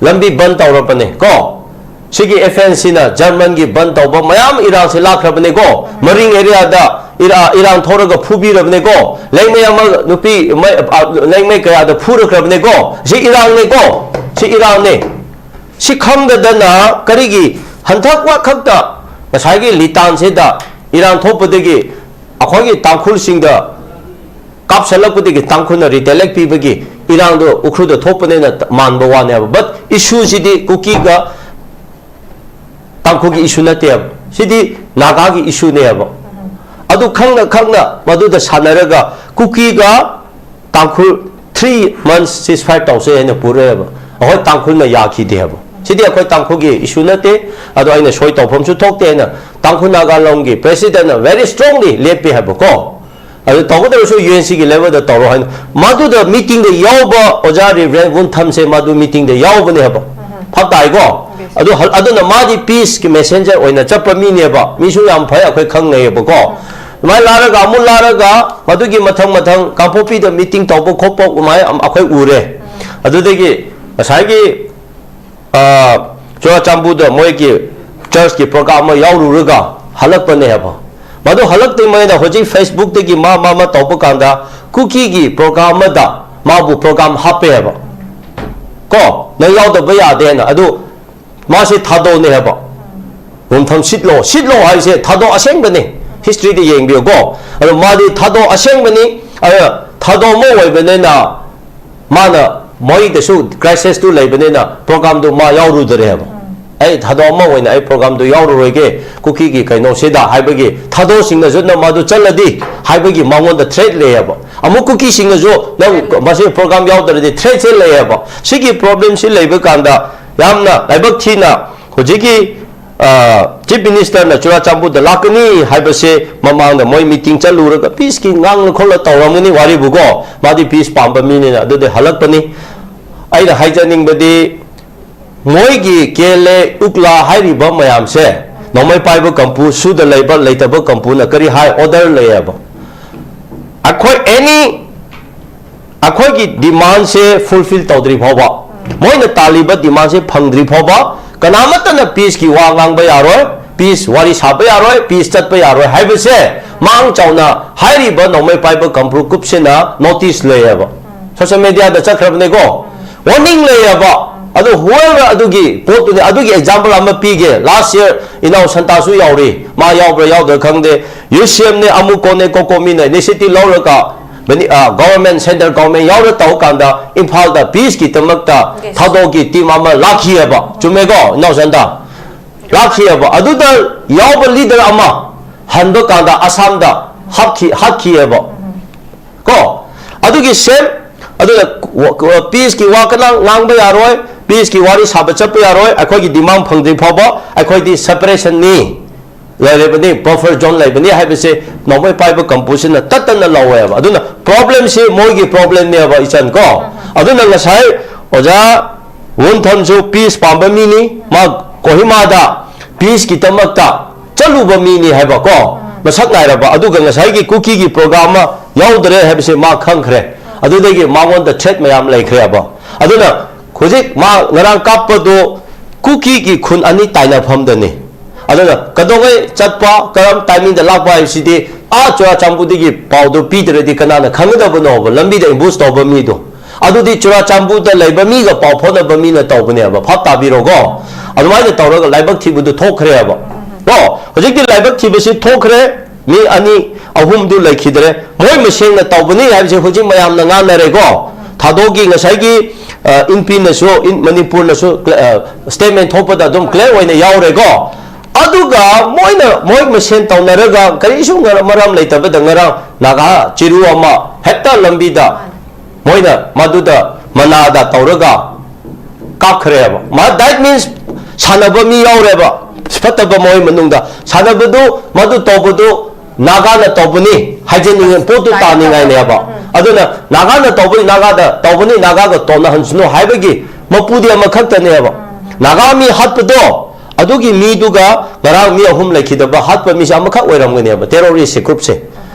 ꯂꯝꯕꯤ ꯕꯟ ꯇꯧꯔꯕꯅꯦ ꯀꯣ꯫ ꯁꯤꯒꯤ FNCꯅ Germanꯒꯤ ꯕꯟ ꯇꯧꯕ ꯃꯌꯥꯝ ꯏꯔꯥꯡꯁꯦ ꯂꯥꯛꯈ꯭ꯔꯕꯅꯦꯀꯣ꯫ ꯃꯔꯤꯡ areaꯗ ꯏꯔꯥ- ꯏꯔꯥꯡ ꯊꯣꯛꯔꯒ ꯐꯨꯕꯤꯔꯕꯅꯦꯀꯣ꯫ ꯂꯩꯃꯩ ꯑꯃ ꯅꯨꯄꯤ ꯃꯩ- ꯑ, ꯂꯩꯃꯩ ꯀꯌꯥꯗ ꯐꯨꯔꯛꯈ꯭ꯔꯕꯅꯦꯀꯣ꯫ ꯁꯤ ꯏꯔꯥꯡꯅꯦꯀꯣ, ꯁꯤ ꯏꯔꯥꯡꯅꯦ꯫ ꯁꯤ ꯈꯪꯗꯗꯅ ꯀꯔꯤꯒꯤ ꯍꯟꯗꯛ ꯋꯥ ꯈꯛꯇ ꯉꯁꯥꯏꯒꯤ ꯂꯤꯇꯥꯟꯁꯤꯗ ꯏꯔꯥꯡ ꯊꯣꯛꯄꯗꯒꯤ ꯑꯩꯈꯣꯏꯒꯤ ꯇꯥꯡꯈꯨꯜꯁꯤꯡꯗ ꯀꯥꯞꯁꯜꯂꯛꯄꯗꯒꯤ ꯇꯥꯡꯈꯨꯜꯅ retaliate ꯄꯤꯕꯒꯤ ꯏꯔꯥꯡꯗꯣ ꯎꯈ꯭ꯔꯨꯜꯗ ꯊꯣꯛꯄꯅꯦꯅ ꯃꯥꯟꯕ ꯋꯥꯅꯦꯕ꯫ But issueꯁꯤꯗꯤ ꯀꯨꯀꯤꯒ ꯇꯥꯡꯈꯨꯜꯒꯤ issue ꯅꯠꯇꯦꯕ, ꯁꯤꯗꯤ ꯅꯥꯒꯥꯒꯤ issueꯅꯦꯕ꯫ ꯑꯗꯨ ꯈꯪꯅ ꯈꯪꯅ ꯃꯗꯨꯗ ꯁꯥꯟꯅꯔꯒ ꯀꯨꯀꯤꯒ ꯇꯥꯡꯈꯨꯜ three months ceasefire ꯇꯧꯁꯦ ꯍꯥꯏꯅ ꯄꯨꯔꯛꯑꯦꯕ꯫ ꯑꯩꯈꯣꯏ ꯇꯥꯡꯈꯨꯜꯅ ꯌꯥꯈꯤꯗꯦ ꯍꯥꯏꯕ꯫ ꯁꯤꯗꯤ ꯑꯩꯈꯣꯏ ꯇꯥꯡꯈꯨꯜꯒꯤ issue ꯅꯠꯇꯦ, ꯑꯗꯣ ꯑꯩꯅ ꯁꯣꯏ ꯇꯧꯐꯝꯁꯨ ꯊꯣꯛꯇꯦ ꯍꯥꯏꯅ ꯇꯥꯡꯈꯨꯜ ꯅꯥꯒꯥ ꯂꯣꯝꯒꯤ presidentꯅ very strongly ꯂꯦꯞꯄꯦ ꯍꯥꯏꯕꯀꯣ꯫ ꯑꯗꯨ ꯇꯧꯒꯗꯧꯔꯁꯨ UNCꯒꯤ levelꯗ ꯇꯧꯔꯣ ꯍꯥꯏꯅ꯫ ꯃꯗꯨꯗ meetingꯗ ꯌꯥꯎꯕ ꯑꯣꯖꯥ Reverend ꯋꯨꯟꯊꯝꯁꯦ ꯃꯗꯨ meetingꯗ ꯌꯥꯎꯕꯅꯦ ꯍꯥꯏꯕ꯫ ꯐꯛ ꯇꯥꯏꯀꯣ? ꯑꯗꯨ ꯍꯜ- ꯑꯗꯨꯅ ꯃꯥꯗꯤ peaceꯀꯤ messenger ꯑꯣꯏꯅ ꯆꯠꯄ ꯃꯤꯅꯦꯕ꯫ ꯃꯤꯁꯨ ꯌꯥꯝ ꯐꯩ, ꯑꯩꯈꯣꯏ ꯈꯪꯅꯩꯌꯦꯕꯀꯣ꯫ ꯑꯗꯨꯃꯥꯏꯅ ꯂꯥꯛꯔꯒ ꯑꯃꯨꯛ ꯂꯥꯛꯔꯒ ꯃꯗꯨꯒꯤ ꯃꯊꯪ ꯃꯊꯪ ꯀꯥꯡꯄꯣꯛꯄꯤꯗ meeting ꯇꯧꯕ ꯈꯣꯠꯄ ꯑꯗꯨꯃꯥꯏꯅ ꯑꯩꯈꯣꯏ ꯎꯔꯦ꯫ ꯑꯗꯨꯗꯒꯤ ꯉꯁꯥꯏꯒꯤ ꯑ, ꯆꯨꯔꯥꯆꯥꯟꯄꯨꯔꯗ ꯃꯣꯏꯒꯤ churchꯀꯤ program ꯑꯃ ꯌꯥꯎꯔꯨꯔꯒ ꯍꯜꯂꯛꯄꯅꯦ ꯍꯥꯏꯕ꯫ ꯃꯗꯨ ꯍꯜꯂꯛꯇ꯭ꯔꯤꯉꯩꯗ ꯍꯧꯖꯤꯛ Facebookꯇꯒꯤ ꯃꯥ ꯃꯥ ꯑꯃ ꯇꯧꯕ ꯀꯥꯟꯗ ꯀꯨꯀꯤꯒꯤ program ꯑꯃꯗ ꯃꯥꯕꯨ program ꯍꯥꯞꯄꯦ ꯍꯥꯏꯕ꯫ ꯀꯣ, ꯅꯪ ꯌꯥꯎꯗꯕ ꯌꯥꯗꯦ ꯍꯥꯏꯅ꯫ ꯑꯗꯨ ꯃꯥꯁꯦ ꯊꯥꯗꯣꯛꯅꯦ ꯍꯥꯏꯕ꯫ ꯋꯨꯟꯊꯝ ꯁꯤꯠꯂꯣ, ꯁꯤꯠꯂꯣ ꯍꯥꯏꯁꯦ ꯊꯥꯗꯣꯛ ꯑꯁꯦꯡꯕꯅꯤ꯫ Historyꯗ ꯌꯦꯡꯕꯤꯌꯨꯀꯣ꯫ ꯑꯗꯣ ꯃꯥꯗꯤ ꯊꯥꯗꯣꯛ ꯑꯁꯦꯡꯕꯅꯤ꯫ ꯑꯗꯨꯅ ꯊꯥꯗꯣꯛ ꯑꯃ ꯑꯣꯏꯕꯅꯤꯅ ꯃꯥꯅ ꯃꯣꯏꯗꯁꯨ crisisꯇꯨ ꯂꯩꯕꯅꯤꯅ programꯗꯨ ꯃꯥ ꯌꯥꯎꯔꯨꯗꯔꯦ ꯍꯥꯏꯕ꯫ "ꯑꯩ ꯊꯥꯗꯣꯛ ꯑꯃ ꯑꯣꯏꯅ ꯑꯩ programꯗꯨ ꯌꯥꯎꯔꯨꯔꯣꯏꯒꯦ, ꯀꯨꯀꯤꯒꯤ ꯀꯩꯅꯣꯁꯤꯗ" ꯍꯥꯏꯕꯒꯤ, ꯊꯥꯗꯣꯛꯁꯤꯡꯅꯁꯨ "ꯅꯪ ꯃꯥꯗꯨ ꯆꯠꯂꯗꯤ" ꯍꯥꯏꯕꯒꯤ ꯃꯉꯣꯟꯗ threat ꯂꯩꯌꯦꯕ꯫ ꯑꯃꯨꯛ ꯀꯨꯀꯤꯁꯤꯡꯅꯁꯨ "ꯅꯪ ꯃꯁꯤ program ꯌꯥꯎꯗ꯭ꯔꯗꯤ" threatꯁꯦ ꯂꯩꯌꯦꯕ꯫ ꯁꯤꯒꯤ problemꯁꯤ ꯂꯩꯕ ꯀꯥꯟꯗ ꯌꯥꯝꯅ ꯂꯥꯏꯕꯛ ꯊꯤꯅ ꯍꯧꯖꯤꯛꯀꯤ ꯑ, Chief Ministerꯅ ꯆꯨꯔꯥꯆꯥꯟꯄꯨꯔꯗ ꯂꯥꯛꯀꯅꯤ ꯍꯥꯏꯕꯁꯦ ꯃꯃꯥꯡꯗ ꯃꯣꯏ meeting ꯆꯠꯂꯨꯔꯒ peaceꯀꯤ ꯉꯥꯡꯅ ꯈꯣꯠꯂ ꯇꯧꯔꯝꯒꯅꯤ ꯋꯥꯔꯤꯕꯨꯀꯣ꯫ ꯃꯥꯗꯤ peace ꯄꯥꯝꯕ ꯃꯤꯅꯤꯅ ꯑꯗꯨꯗꯤ ꯍꯜꯂꯛꯄꯅꯤ꯫ ꯑꯩꯅ ꯍꯥꯏꯖꯅꯤꯡꯕꯗꯤ ꯃꯣꯏꯒꯤ ꯀꯦꯂꯦ ꯎꯛꯂꯥ ꯍꯥꯏꯔꯤꯕ ꯃꯌꯥꯝꯁꯦ ꯅꯣꯡꯃꯩ ꯄꯥꯏꯕ ꯀꯥꯡꯕꯨ, ꯁꯨꯗ ꯂꯩꯕ ꯂꯩꯇꯕ ꯀꯥꯡꯕꯨꯅ ꯀꯔꯤ ꯍꯥꯏ order ꯂꯩꯌꯦꯕ꯫ ꯑꯩꯈꯣꯏ any ꯑꯩꯈꯣꯏꯒꯤ demandꯁꯦ fulfill ꯇꯧꯗ꯭ꯔꯤ ꯐꯥꯎꯕ, ꯃꯣꯏꯅ ꯇꯥꯜꯂꯤꯕ demandꯁꯦ ꯐꯪꯗ꯭ꯔꯤ ꯐꯥꯎꯕ ꯀꯅꯥꯃꯠꯇꯅ peaceꯀꯤ ꯋꯥ ꯉꯥꯡꯕ ꯌꯥꯔꯣꯏ, peace ꯋꯥꯔꯤ ꯁꯥꯕ ꯌꯥꯔꯣꯏ, peace ꯆꯠꯄ ꯌꯥꯔꯣꯏ ꯍꯥꯏꯕꯁꯦ ꯃꯥꯡ ꯆꯥꯎꯅ ꯍꯥꯏꯔꯤꯕ ꯅꯣꯡꯃꯩ ꯄꯥꯏꯕ ꯀꯥꯡꯕꯨ groupꯁꯤꯅ notice ꯂꯩꯌꯦꯕ꯫ Social mediaꯗ ꯆꯠꯈ꯭ꯔꯕꯅꯦꯀꯣ꯫ Warning ꯂꯩꯌꯦꯕ꯫ ꯑꯗꯨ whoever ꯑꯗꯨꯒꯤ ꯄꯣꯠꯇꯨꯅꯤ, ꯑꯗꯨꯒꯤ example ꯑꯃ ꯄꯤꯒꯦ꯫ Last year ꯏꯅꯥꯎ ꯁꯟꯇꯥꯁꯨ ꯌꯥꯎꯔꯤ, ꯃꯥ ꯌꯥꯎꯕ꯭ꯔꯥ ꯌꯥꯎꯗ꯭ꯔꯥ ꯈꯪꯗꯦ꯫ UCMꯅꯦ, ꯑꯃꯨꯛ ꯀꯣꯟꯅꯦ, ꯀꯣꯀꯣꯃꯤꯅ initiative ꯂꯧꯔꯒ ꯃꯅꯤ-, ꯑ, government, central government ꯌꯥꯎꯔ ꯇꯧ ꯀꯥꯟꯗ ꯏꯝꯐꯥꯜꯗ peaceꯀꯤꯗꯃꯛꯇ Yes. ꯊꯥꯗꯣꯛꯀꯤ team ꯑꯃ ꯂꯥꯛꯈꯤꯑꯕ꯫ ꯆꯨꯝꯃꯦꯀꯣ, ꯏꯅꯥꯎ ꯁꯟꯇꯥ? ꯂꯥꯛꯈꯤꯑꯕ꯫ ꯑꯗꯨꯗ ꯌꯥꯎꯕ leader ꯑꯃ ꯍꯟꯕ ꯀꯥꯟꯗ ꯑꯁꯥꯝꯗ ꯍꯥꯠꯈꯤ, ꯍꯥꯠꯈꯤꯑꯕ꯫ ꯀꯣ? ꯑꯗꯨꯒꯤ same, ꯑꯗꯨꯅ ꯋ-, ꯋ-, peaceꯀꯤ ꯋꯥ ꯀꯅꯥ ꯉꯥꯡꯕ ꯌꯥꯔꯣꯏ, peaceꯀꯤ ꯋꯥꯔꯤ ꯁꯥꯕ ꯆꯠꯄ ꯌꯥꯔꯣꯏ, ꯑꯩꯈꯣꯏꯒꯤ demand ꯐꯪꯗ꯭ꯔꯤ ꯐꯥꯎꯕ ꯑꯩꯈꯣꯏꯗꯤ separationꯅꯤ, ꯂꯩꯔꯤꯕꯅꯤ, buffer zone ꯂꯩꯕꯅꯤ ꯍꯥꯏꯕꯁꯦ ꯅꯣꯡꯃꯩ ꯄꯥꯏꯕ ꯀꯥꯡꯕꯨꯁꯤꯅ ꯇꯠꯇꯅ ꯂꯧꯋꯦꯕ꯫ ꯑꯗꯨꯅ problemꯁꯤ ꯃꯣꯏꯒꯤ problemꯅꯦꯕ, ꯏꯆꯟ ꯀꯣ꯫ ꯑꯗꯨꯅ ꯉꯁꯥꯏ ꯑꯣꯖꯥ ꯋꯨꯟꯊꯝꯁꯨ peace ꯄꯥꯝꯕ ꯃꯤꯅꯤ, ꯃꯥ ꯀꯣꯍꯤꯃꯥꯗ peaceꯀꯤꯗꯃꯛꯇ ꯆꯠꯂꯨꯕ ꯃꯤꯅꯤ ꯍꯥꯏꯕ ꯀꯣ, ꯃꯁꯛ ꯅꯥꯏꯔꯕ꯫ ꯑꯗꯨꯒ ꯉꯁꯥꯏꯒꯤ ꯀꯨꯀꯤꯒꯤ program ꯑꯃ ꯌꯥꯎꯗ꯭ꯔꯦ ꯍꯥꯏꯕꯁꯦ ꯃꯥ ꯈꯪꯈ꯭ꯔꯦ꯫ ꯑꯗꯨꯗꯒꯤ ꯃꯉꯣꯟꯗ threat ꯃꯌꯥꯝ ꯂꯩꯈ꯭ꯔꯦꯕ꯫ ꯑꯗꯨꯅ ꯍꯧꯖꯤꯛ ꯃꯥ ꯉꯔꯥꯡ ꯀꯥꯞꯄꯗꯣ ꯀꯨꯀꯤꯒꯤ ꯈꯨꯟ ꯑꯅꯤ ꯇꯥꯏꯅꯐꯝꯗꯅꯤ꯫ ꯑꯗꯨꯅ ꯀꯩꯗꯧꯉꯩ ꯆꯠꯄ, ꯀꯔꯝ ꯇꯥꯏꯃꯤꯡꯗ ꯂꯥꯛꯄ ꯍꯥꯏꯕꯁꯤꯗꯤ ꯑꯥ ꯆꯨꯔꯥꯆꯥꯟꯄꯨꯔꯗꯒꯤ ꯄꯥꯎꯗꯨ ꯄꯤꯗ꯭ꯔꯗꯤ ꯀꯅꯥꯅ ꯈꯪꯒꯗꯕꯅꯣꯕ? ꯂꯝꯕꯤꯗ ꯑꯦꯝꯕꯨꯁ ꯇꯧꯕ ꯃꯤꯗꯣ꯫ ꯑꯗꯨꯗꯤ ꯆꯨꯔꯥꯆꯥꯟꯄꯨꯔꯗ ꯂꯩꯕ ꯃꯤꯒ ꯄꯥꯎ ꯐꯥꯎꯅꯕ ꯃꯤꯅ ꯇꯧꯕꯅꯦꯕ꯫ ꯚꯥꯞ ꯇꯥꯕꯤꯔꯣꯀꯣ? ꯑꯗꯨꯃꯥꯏꯅ ꯇꯧꯔꯒ ꯂꯥꯏꯕꯛ ꯊꯤꯕꯗꯨ ꯊꯣꯛꯈ꯭ꯔꯦꯕ꯫ ꯀꯣ, ꯍꯧꯖꯤꯛꯇꯤ ꯂꯥꯏꯕꯛ ꯊꯤꯕꯁꯤ ꯊꯣꯛꯈ꯭ꯔꯦ꯫ ꯃꯤ ꯑꯅꯤ ꯑꯍꯨꯝꯗꯨ ꯂꯩꯈꯤꯗ꯭ꯔꯦ꯫ ꯃꯣꯏ ꯃꯁꯦꯟꯅ ꯇꯧꯕꯅꯤ ꯍꯥꯏꯕꯁꯦ ꯍꯧꯖꯤꯛ ꯃꯌꯥꯝꯅ ꯉꯥꯡꯅꯔꯦꯀꯣ꯫ ꯊꯥꯗꯣꯛꯀꯤ ꯉꯁꯥꯏꯒꯤ, ꯑ, ꯏꯟꯄꯤꯅꯁꯨ, ꯏꯟ-, ꯃꯅꯤꯄꯨꯔꯅꯁꯨ ꯀ꯭ꯂ-, ꯑ, ꯁ꯭ꯇꯦꯠꯃꯦꯟ ꯊꯣꯛꯄꯗ ꯑꯗꯨꯝ ꯀ꯭ꯂꯤꯌꯔ ꯑꯣꯏꯅ ꯌꯥꯎꯔꯦꯀꯣ꯫ ꯑꯗꯨꯒ ꯃꯣꯏꯅ, ꯃꯣꯏ ꯃꯁꯦꯟ ꯇꯧꯅꯔꯒ ꯀꯔꯤꯁꯨ ꯉ-, ꯃꯔꯝ ꯂꯩꯇꯕꯗ ꯉꯔꯥꯡ ꯅꯥꯒꯥ ꯆꯤꯔꯨ ꯑꯃ ꯍꯦꯛꯇ ꯂꯝꯕꯤꯗ ꯃꯣꯏꯅ ꯃꯗꯨꯗ ꯃꯅꯥꯗ ꯇꯧꯔꯒ ꯀꯥꯞꯈ꯭ꯔꯦꯕ꯫ ꯃꯥ, that means ꯁꯥꯟꯅꯕ ꯃꯤ ꯌꯥꯎꯔꯦꯕ꯫ ꯐꯠꯇꯕ ꯃꯣꯏ ꯃꯅꯨꯡꯗ ꯁꯥꯟꯅꯕꯗꯨ, ꯃꯗꯨ ꯇꯧꯕꯗꯨ ꯅꯥꯒꯥꯅ ꯇꯧꯕꯅꯤ ꯍꯥꯏꯖꯅꯤꯡꯉꯤ, ꯄꯣꯠꯇꯨ ꯇꯥꯅꯤꯡꯉꯥꯏꯅꯦꯕ꯫ ꯑꯗꯨꯅ ꯅꯥꯒꯥꯅ ꯇꯧꯕꯅꯤ, ꯅꯥꯒꯥꯗ ꯇꯧꯕꯅꯤ, ꯅꯥꯒꯥꯒ ꯇꯣꯟꯅꯍꯟꯁꯅꯨ ꯍꯥꯏꯕꯒꯤ ꯃꯄꯨꯗꯤ ꯑꯃꯈꯛꯇꯅꯦꯕ꯫ ꯅꯥꯒꯥ ꯃꯤ ꯍꯥꯠꯄꯗꯣ ꯑꯗꯨꯒꯤ ꯃꯤꯗꯨꯒ ꯉꯔꯥꯡ ꯃꯤ ꯑꯍꯨꯝ ꯂꯩꯈꯤꯗꯕ ꯍꯥꯠꯄ ꯃꯤꯁꯦ ꯑꯃꯈꯛ ꯑꯣꯏꯔꯝꯒꯅꯦꯕ, ꯇꯦꯔꯣꯔꯤꯁ ꯒ꯭ꯔꯨꯞꯁꯦ꯫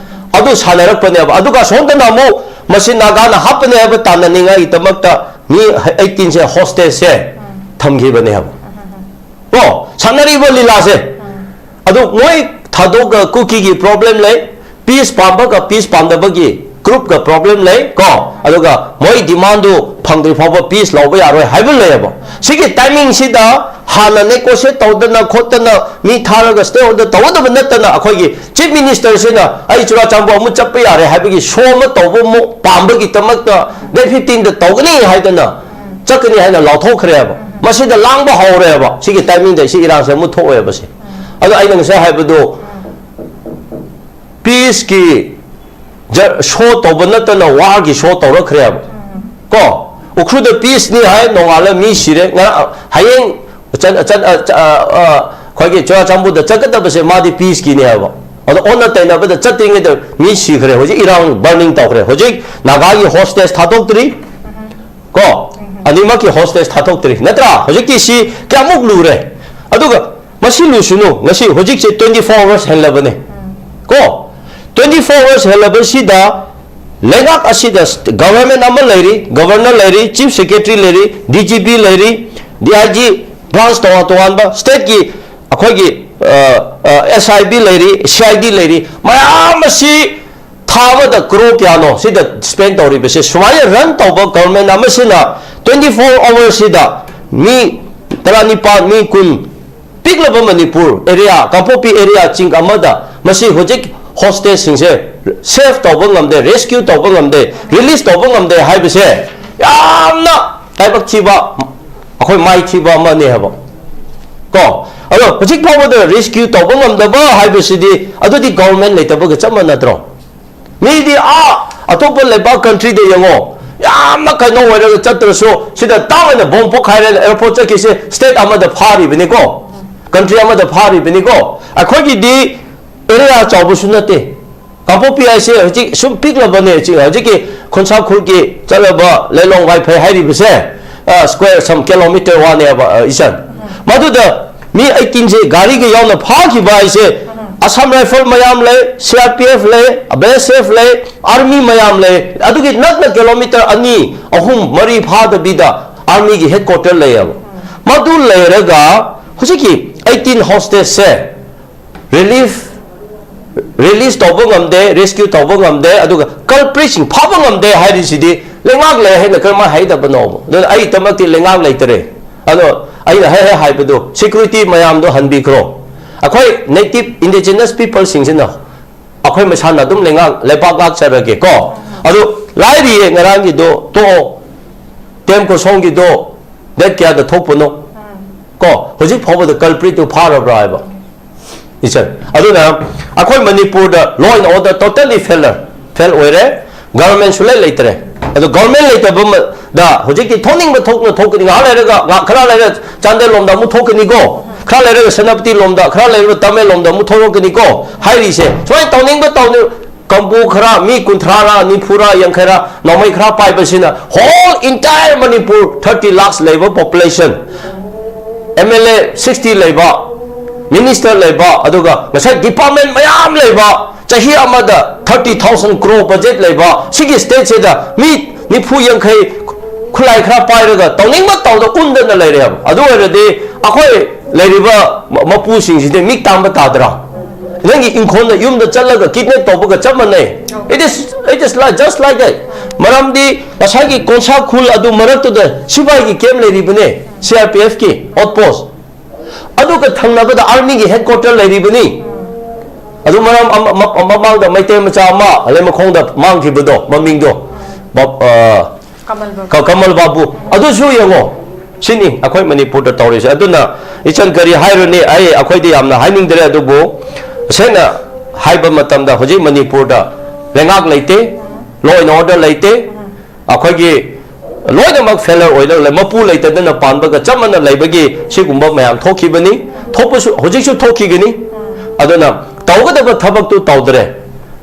ꯑꯗꯨ ꯁꯥꯟꯅꯔꯛꯄꯅꯦꯕ꯫ ꯑꯗꯨꯒ ꯁꯣꯝꯗꯅ ꯑꯃꯨꯛ ꯃꯁꯤ ꯅꯥꯒꯥꯅ ꯍꯥꯠꯄꯅꯦ ꯍꯥꯏꯕ ꯇꯥꯟꯅꯅꯤꯡꯉꯥꯏꯒꯤꯗꯃꯛꯇ ꯃꯤ ꯑꯩꯠꯇꯤꯟꯁꯦ ꯍꯣꯁꯇꯦꯖꯁꯦ ꯊꯝꯈꯤꯕꯅꯦꯕ꯫ ꯀꯣ, ꯁꯥꯟꯅꯔꯤꯕ ꯂꯤꯂꯥꯁꯦ꯫ ꯑꯗꯨ ꯃꯣꯏ ꯊꯥꯗꯣꯛꯀ ꯀꯨꯀꯤꯒꯤ ꯄ꯭ꯔꯣꯕ꯭ꯂꯦꯝ ꯂꯩ, ꯄꯤꯁ ꯄꯥꯝꯕꯒ ꯄꯤꯁ ꯄꯥꯝꯗꯕꯒꯤ ꯒ꯭ꯔꯨꯞꯀ ꯄ꯭ꯔꯣꯕ꯭ꯂꯦꯝ ꯂꯩ ꯀꯣ꯫ ꯑꯗꯨꯒ ꯃꯣꯏ ꯗꯤꯃꯥꯟꯗꯨ ꯐꯪꯗ꯭ꯔꯤ ꯐꯥꯎꯕ ꯄꯤꯁ ꯂꯧꯕ ꯌꯥꯔꯣꯏ ꯍꯥꯏꯕ ꯂꯩꯌꯦꯕ꯫ ꯁꯤꯒꯤ ꯇꯥꯏꯃꯤꯡꯁꯤꯗ ꯍꯥꯟꯅ ꯅꯦꯒꯣꯁꯤꯌꯦꯠ ꯇꯧꯗꯅ ꯈꯣꯠꯇꯅ ꯃꯤ ꯊꯥꯔꯒ ꯁ꯭ꯇꯦ ꯑꯣꯔꯗꯔ ꯇꯧꯒꯗꯕ ꯅꯠꯇꯅ ꯑꯩꯈꯣꯏꯒꯤ ꯆꯤꯐ ꯃꯤꯅꯤꯁꯇꯔꯁꯤꯅ ꯑꯩ ꯆꯨꯔꯥꯆꯥꯟꯄꯨꯔ ꯑꯃꯨꯛ ꯆꯠꯄ ꯌꯥꯔꯦ ꯍꯥꯏꯕꯒꯤ ꯁꯣ ꯑꯃ ꯇꯧꯕ ꯑꯃꯨꯛ ꯄꯥꯝꯕꯒꯤꯗꯃꯛꯇ ꯗꯦꯠ ꯐꯤꯐꯇꯤꯟꯗ ꯇꯧꯒꯅꯤ ꯍꯥꯏꯗꯅ ꯆꯠꯀꯅꯤ ꯍꯥꯏꯅ ꯂꯥꯎꯊꯣꯛꯈ꯭ꯔꯦꯕ꯫ ꯃꯁꯤꯗ ꯂꯥꯡꯕ ꯍꯧꯔꯦꯕ꯫ ꯁꯤꯒꯤ ꯇꯥꯏꯃꯤꯡꯗ ꯁꯤ ꯏꯔꯥꯡꯁꯦ ꯑꯃꯨꯛ ꯊꯣꯛꯑꯦꯕ ꯁꯦ꯫ ꯑꯗꯣ ꯑꯩꯅ ꯉꯁꯥꯏ ꯍꯥꯏꯕꯗꯣ ꯄꯤꯁꯀꯤ ꯖ-, ꯁꯣ ꯇꯧꯕ ꯅꯠꯇꯅ ꯋꯥꯔꯒꯤ ꯁꯣ ꯇꯧꯔꯛꯈ꯭ꯔꯦꯕ꯫ ꯀꯣ? ꯎꯈ꯭ꯔꯨꯜꯗ ꯄꯤꯁꯅꯤ ꯍꯥꯏ, ꯅꯣꯡꯉꯥꯜꯂ ꯃꯤ ꯁꯤꯔꯦ꯫ ꯉꯔꯥꯡ, ꯍꯌꯦꯡ ꯆꯠ-, ꯆꯠ-, ꯑ, ꯆ-, ꯑ, ꯑ, ꯑꯩꯈꯣꯏꯒꯤ ꯆꯨꯔꯥꯆꯥꯟꯄꯨꯔꯗ ꯆꯠꯀꯗꯕꯁꯦ ꯃꯥꯗꯤ ꯄꯤꯁꯀꯤꯅꯤ ꯍꯥꯏꯕ꯫ ꯑꯗꯣ ꯑꯣꯟꯅ ꯇꯩꯅꯕꯗ ꯆꯠꯇ꯭ꯔꯤꯉꯩꯗ ꯃꯤ ꯁꯤꯈ꯭ꯔꯦ꯫ ꯍꯧꯖꯤꯛ ꯏꯔꯥꯡ ꯕꯔꯅꯤꯡ ꯇꯧꯈ꯭ꯔꯦ꯫ ꯍꯧꯖꯤꯛ ꯅꯥꯒꯥꯒꯤ ꯍꯣꯁꯇꯦꯖ ꯊꯥꯗꯣꯛꯇ꯭ꯔꯤ꯫ ꯀꯣ? ꯑꯅꯤꯃꯛꯀꯤ ꯍꯣꯁꯇꯦꯖ ꯊꯥꯗꯣꯛꯇ꯭ꯔꯤ꯫ ꯅꯠꯇ꯭ꯔꯥ? ꯍꯧꯖꯤꯛꯇꯤ ꯁꯤ ꯀꯌꯥꯃꯨꯛ ꯂꯨꯔꯦ꯫ ꯑꯗꯨꯒ ꯃꯁꯤ ꯂꯨꯁꯅꯨ, ꯉꯁꯤ ꯍꯧꯖꯤꯛꯁꯦ twenty four hours ꯍꯦꯜꯂꯕꯅꯦ꯫ ꯀꯣ? Twenty four hours ꯍꯦꯜꯂꯕꯁꯤꯗ ꯂꯩꯉꯥꯛ ꯑꯁꯤꯗ ꯒꯚꯔꯟꯃꯦꯟ ꯑꯃ ꯂꯩꯔꯤ, ꯒꯚꯔꯅꯔ ꯂꯩꯔꯤ, ꯆꯤꯐ ꯁꯦꯀ꯭ꯔꯦꯇꯔꯤ ꯂꯩꯔꯤ, ꯗꯤ ꯖꯤ ꯄꯤ ꯂꯩꯔꯤ, ꯗꯤ ꯑꯥꯏ ꯖꯤ, ꯕ꯭ꯔꯥꯟꯁ ꯇꯣꯉꯥꯟ ꯇꯣꯉꯥꯟꯕ ꯁ꯭ꯇꯦꯠꯀꯤ ꯑꯩꯈꯣꯏꯒꯤ ꯑꯦꯁ ꯑꯥꯏ ꯕꯤ ꯂꯩꯔꯤ, ꯁꯤ ꯑꯥꯏ ꯗꯤ ꯂꯩꯔꯤ, ꯃꯌꯥꯝ ꯑꯁꯤ ꯊꯥ ꯑꯃꯗ ꯀ꯭ꯔꯣꯔ ꯀꯌꯥꯅꯣ ꯁꯤꯗ ꯁ꯭ꯄꯦꯟ ꯇꯧꯔꯤꯕꯁꯦ? ꯁꯨꯃꯥꯏꯅ ꯔꯟ ꯇꯧꯕ ꯒꯚꯔꯟꯃꯦꯟ ꯑꯃꯁꯤꯅ ꯇ꯭ꯋꯦꯟꯇꯤ ꯐꯣꯔ ꯑꯋꯔꯁꯤꯗ ꯃꯤ ꯇꯔꯥꯅꯤꯄꯥꯜ, ꯃꯤ ꯀꯨꯟ, ꯄꯤꯛꯂꯕ ꯃꯅꯤꯄꯨꯔ ꯑꯦꯔꯤꯌꯥ, ꯀꯥꯡꯄꯣꯛꯄꯤ ꯑꯦꯔꯤꯌꯥ ꯆꯤꯡ ꯑꯃꯗ ꯃꯁꯤ ꯍꯧꯖꯤꯛ ꯍꯣꯁꯇꯦꯖꯁꯤꯡꯁꯦ ꯁꯦꯐ ꯇꯧꯕ ꯉꯝꯗꯦ, ꯔꯦꯁꯀ꯭ꯌꯨ ꯇꯧꯕ ꯉꯝꯗꯦ, ꯔꯤꯂꯤꯁ ꯇꯧꯕ ꯉꯝꯗꯦ ꯍꯥꯏꯕꯁꯦ ꯌꯥꯝꯅ ꯂꯥꯏꯕꯛ ꯊꯤꯕ, ꯑꯩꯈꯣꯏ ꯃꯥꯏꯊꯤꯕ ꯑꯃꯅꯦ ꯍꯥꯏꯕ꯫ ꯀꯣ, ꯑꯗꯣ ꯍꯧꯖꯤꯛ ꯐꯥꯎꯕꯗ ꯔꯦꯁꯀ꯭ꯌꯨ ꯇꯧꯕ ꯉꯝꯗꯕ ꯍꯥꯏꯕꯁꯤꯗꯤ ꯑꯗꯨꯗꯤ ꯒꯚꯔꯟꯃꯦꯟ ꯂꯩꯇꯕꯒ ꯆꯞ ꯃꯥꯟꯅꯗ꯭ꯔꯣ? ꯃꯤꯗꯤ ꯑꯥ ꯑꯇꯣꯞꯄ ꯂꯩꯕꯥꯛ ꯀꯟꯇ꯭ꯔꯤꯗ ꯌꯦꯡꯉꯣ, ꯌꯥꯝꯅ ꯀꯩꯅꯣ ꯑꯣꯏꯔꯒ ꯆꯠꯇ꯭ꯔꯁꯨ, ꯁꯤꯗ ꯇꯥꯡ ꯑꯣꯏꯅ ꯕꯣꯝ ꯄꯣꯛꯈꯥꯏꯔꯦ, ꯑꯦꯌꯔꯄꯣꯔꯠ ꯆꯠꯈꯤꯁꯦ, ꯁ꯭ꯇꯦꯠ ꯑꯃꯗ ꯐꯥꯔꯤꯕꯅꯤꯀꯣ, ꯀꯟꯇ꯭ꯔꯤ ꯑꯃꯗ ꯐꯥꯔꯤꯕꯅꯤꯀꯣ꯫ ꯑꯩꯈꯣꯏꯒꯤꯗꯤ ꯑꯦꯔꯤꯌꯥ ꯆꯥꯎꯕꯁꯨ ꯅꯠꯇꯦ꯫ ꯀꯥꯡꯄꯣꯛꯄꯤ ꯍꯥꯏꯁꯦ ꯍꯧꯖꯤꯛ ꯁꯨꯝ ꯄꯤꯛꯂꯕꯅꯦ꯫ ꯍꯧꯖꯤꯛ-, ꯍꯧꯖꯤꯛꯀꯤ ꯈꯣꯟꯁꯥꯈꯨꯜꯒꯤ ꯆꯠꯂꯕ ꯂꯩꯂꯣꯡ ꯋꯥꯏꯐꯩ ꯍꯥꯏꯔꯤꯕꯁꯦ, ꯑ, ꯁ꯭ꯀ꯭ꯋꯦꯔ ꯁꯝ ꯀꯤꯂꯣꯃꯤꯇꯔ ꯋꯥꯟꯅꯦꯕ, ꯑ, ꯏꯆꯟ꯫ ꯃꯗꯨꯗ ꯃꯤ ꯑꯩꯠꯇꯤꯟꯁꯦ ꯒꯥꯔꯤꯒ ꯌꯥꯎꯅ ꯐꯥꯈꯤꯕ ꯍꯥꯏꯁꯦ, ꯑꯁꯥꯝ ꯔꯥꯏꯐꯜ ꯃꯌꯥꯝ ꯂꯩ, ꯁꯤ ꯑꯥꯔ ꯄꯤ ꯑꯦꯐ ꯂꯩ, ꯕꯤ ꯑꯦꯁ ꯑꯦꯐ ꯂꯩ, ꯑꯥꯔꯃꯤ ꯃꯌꯥꯝ ꯂꯩ꯫ ꯑꯗꯨꯒꯤ ꯅꯛꯅ ꯀꯤꯂꯣꯃꯤꯇꯔ ꯑꯅꯤ, ꯑꯍꯨꯝ, ꯃꯔꯤ ꯐꯥꯗꯕꯤꯗ ꯑꯥꯔꯃꯤꯒꯤ ꯍꯦꯗꯀ꯭ꯋꯥꯇꯔ ꯂꯩꯌꯦꯕ꯫ ꯃꯗꯨ ꯂꯩꯔꯒ ꯍꯧꯖꯤꯛꯀꯤ ꯑꯩꯠꯇꯤꯟ ꯍꯣꯁꯇꯦꯖꯁꯦ ꯔꯤꯂꯤꯐ, ꯔꯤꯂꯤꯁ ꯇꯧꯕ ꯉꯝꯗꯦ, ꯔꯦꯁꯀ꯭ꯌꯨ ꯇꯧꯕ ꯉꯝꯗꯦ, ꯑꯗꯨꯒ ꯀꯜꯄ꯭ꯔꯤꯠꯁꯤꯡ ꯐꯥꯕ ꯉꯝꯗꯦ ꯍꯥꯏꯔꯤꯁꯤꯗꯤ ꯂꯩꯉꯥꯛ ꯂꯩ ꯍꯥꯏꯅ ꯀꯔꯝꯍꯥꯏꯅ ꯍꯥꯏꯗꯕꯅꯣꯕ? ꯑꯗꯨꯅ ꯑꯩꯒꯤꯗꯃꯛꯇꯤ ꯂꯩꯉꯥꯛ ꯂꯩꯇꯔꯦ꯫ ꯑꯗꯣ ꯑꯩꯅ ꯍꯦꯛ ꯍꯦꯛ ꯍꯥꯏꯕꯗꯣ, ꯁꯦꯀ꯭ꯌꯨꯔꯤꯇꯤ ꯃꯌꯥꯝꯗꯣ ꯍꯟꯕꯤꯈ꯭ꯔꯣ꯫ ꯑꯩꯈꯣꯏ ꯅꯦꯇꯤꯚ ꯏꯟꯗꯤꯖꯤꯅꯁ ꯄꯤꯄꯜꯁꯤꯡꯁꯤꯅ ꯑꯩꯈꯣꯏ ꯃꯁꯥꯅ ꯑꯗꯨꯝ ꯂꯩꯉꯥꯛ, ꯂꯩꯕꯥꯛ ꯉꯥꯛꯆꯔꯒꯦ ꯀꯣ꯫ ꯑꯗꯨ ꯂꯥꯏꯔꯤꯌꯦ, ꯉꯔꯥꯡꯒꯤꯗꯣ ꯇꯣꯛꯑꯣ, ꯇꯦꯝ ꯀꯣꯁꯣꯡꯒꯤꯗꯣ ꯗꯦꯠ ꯀꯌꯥꯗ ꯊꯣꯛꯄꯅꯣ? ꯀꯣ, ꯍꯧꯖꯤꯛ ꯐꯥꯎꯕꯗ ꯀꯜꯄ꯭ꯔꯤꯠꯇꯨ ꯐꯥꯔꯕ꯭ꯔꯥ ꯍꯥꯏꯕ? ꯏꯆꯟ, ꯑꯗꯨꯅ ꯑꯩꯈꯣꯏ ꯃꯅꯤꯄꯨꯔꯗ law and order totally failure, fail ꯑꯣꯏꯔꯦ꯫ ꯒꯚꯔꯟꯃꯦꯟ ꯁꯨꯡꯂꯩ ꯂꯩꯇ꯭ꯔꯦ꯫ ꯑꯗꯣ ꯒꯚꯔꯟꯃꯦꯟ ꯂꯩꯇꯕ ꯃ-, ꯗ ꯍꯧꯖꯤꯛꯇꯤ ꯊꯣꯛꯅꯤꯡꯕ ꯊꯣꯛꯅ ꯊꯣꯛꯀꯅꯤ꯫ ꯉꯥꯏꯍꯥꯛ ꯂꯩꯔꯒ, ꯉꯥꯏꯍꯥꯛ, ꯈꯔ ꯂꯩꯔꯒ ꯆꯥꯟꯗꯦꯜ ꯂꯣꯝꯗ ꯑꯃꯨꯛ ꯊꯣꯛꯀꯅꯤꯀꯣ, ꯈꯔ ꯂꯩꯔꯒ ꯁꯦꯅꯥꯄꯇꯤ ꯂꯣꯝꯗ, ꯈꯔ ꯂꯩꯔꯒ ꯇꯃꯦꯡꯂꯣꯡꯗ ꯑꯃꯨꯛ ꯊꯣꯛꯂꯛꯀꯅꯤꯀꯣ ꯍꯥꯏꯔꯤꯁꯦ꯫ ꯁꯨꯃꯥꯏꯅ ꯇꯧꯅꯤꯡꯕ ꯇꯧꯅꯤꯡ-, ꯀꯥꯡꯕꯨ ꯈꯔ, ꯃꯤ ꯀꯨꯟꯊ꯭ꯔꯥꯔ, ꯅꯤꯐꯨꯔ, ꯌꯥꯡꯈꯩꯔ, ꯅꯣꯡꯃꯩ ꯈꯔ ꯄꯥꯏꯕꯁꯤꯅ whole entire Manipur thirty lakhs ꯂꯩꯕ population, M L A sixty ꯂꯩꯕ, ꯃꯤꯅꯤꯁꯇꯔ ꯂꯩꯕ, ꯑꯗꯨꯒ ꯉꯁꯥꯏ ꯗꯤꯄꯥꯔꯠꯃꯦꯟ ꯃꯌꯥꯝ ꯂꯩꯕ, ꯆꯍꯤ ꯑꯃꯗ thirty thousand crore budget ꯂꯩꯕ ꯁꯤꯒꯤ ꯁ꯭ꯇꯦꯠꯁꯤꯗ ꯃꯤ ꯅꯤꯐꯨ ꯌꯥꯡꯈꯩ ꯈꯨꯠꯂꯥꯏ ꯈꯔ ꯄꯥꯏꯔꯒ ꯇꯧꯅꯤꯡꯕ ꯇꯧꯗ ꯎꯟꯗꯅ ꯂꯩꯔꯦꯕ꯫ ꯑꯗꯨ ꯑꯣꯏꯔꯗꯤ ꯑꯩꯈꯣꯏ ꯂꯩꯔꯤꯕ ꯃ- ꯃꯄꯨꯁꯤꯡꯁꯤꯗꯤ ꯃꯤꯛ ꯇꯥꯡꯕ ꯇꯥꯗ꯭ꯔꯥ? ꯅꯪꯒꯤ ꯏꯪꯈꯣꯜꯗ ꯌꯨꯝꯗ ꯆꯠꯂꯒ ꯀꯤꯗꯅꯦꯞ ꯇꯧꯕꯒ ꯆꯞ ꯃꯥꯟꯅꯩ꯫ It is, it is like, just like that. ꯃꯔꯝꯗꯤ ꯉꯁꯥꯏꯒꯤ ꯀꯣꯟꯁꯥ ꯈꯨꯜ ꯑꯗꯨ ꯃꯔꯛꯇꯨꯗ ꯁꯤꯐꯥꯏꯒꯤ ꯀꯦꯝ ꯂꯩꯔꯤꯕꯅꯦ, ꯁꯤ ꯑꯥꯔ ꯄꯤ ꯑꯦꯐꯀꯤ ꯑꯥꯎꯠꯄꯣꯁ꯫ ꯑꯗꯨꯒ ꯊꯪꯅꯕꯗ ꯑꯥꯔꯃꯤꯒꯤ ꯍꯦꯗꯀ꯭ꯋꯥꯇꯔ ꯂꯩꯔꯤꯕꯅꯤ꯫ ꯑꯗꯨ ꯃꯔꯝ ꯑꯃ- ꯃ- ꯃꯃꯥꯡꯗ ꯃꯩꯇꯩ ꯃꯆꯥ ꯑꯃ ꯂꯩꯃꯈꯣꯡꯗ ꯃꯥꯡꯈꯤꯕꯗꯣ, ꯃꯃꯤꯡꯗꯣ ꯕ- ꯑ, ꯀꯃꯜ ꯕꯥꯕꯨ꯫ ꯀ- ꯀꯃꯜ ꯕꯥꯕꯨ꯫ ꯑꯗꯨꯁꯨ ꯌꯦꯡꯉꯣ, ꯁꯤꯅꯤ ꯑꯩꯈꯣꯏ ꯃꯅꯤꯄꯨꯔꯗ ꯇꯧꯔꯤꯁꯦ꯫ ꯑꯗꯨꯅ ꯏꯆꯟ, ꯀꯔꯤ ꯍꯥꯏꯔꯨꯅꯤ, ꯑꯩ ꯑꯩꯈꯣꯏꯗꯤ ꯌꯥꯝꯅ ꯍꯥꯏꯅꯤꯡꯗ꯭ꯔꯦ꯫ ꯑꯗꯨꯕꯨ ꯇꯁꯦꯡꯅ ꯍꯥꯏꯕ ꯃꯇꯝꯗ ꯍꯧꯖꯤꯛ ꯃꯅꯤꯄꯨꯔꯗ ꯂꯩꯉꯥꯛ ꯂꯩꯇꯦ, law and order ꯂꯩꯇꯦ, ꯑꯩꯈꯣꯏꯒꯤ ꯂꯣꯏꯅꯃꯛ ꯐꯦꯂꯔ ꯑꯣꯏꯔꯒ ꯂꯩ꯫ ꯃꯄꯨ ꯂꯩꯇꯗꯅ ꯄꯥꯟꯕꯒ ꯆꯞ ꯃꯥꯟꯅ ꯂꯩꯕꯒꯤ ꯁꯤꯒꯨꯝꯕ ꯃꯌꯥꯝ ꯊꯣꯛꯈꯤꯕꯅꯤ, ꯊꯣꯛꯄꯁꯨ ꯍꯧꯖꯤꯛꯁꯨ ꯊꯣꯛꯈꯤꯒꯅꯤ꯫ ꯑꯗꯨꯅ ꯇꯧꯒꯗꯕ ꯊꯕꯛꯇꯨ ꯇꯧꯗ꯭ꯔꯦ꯫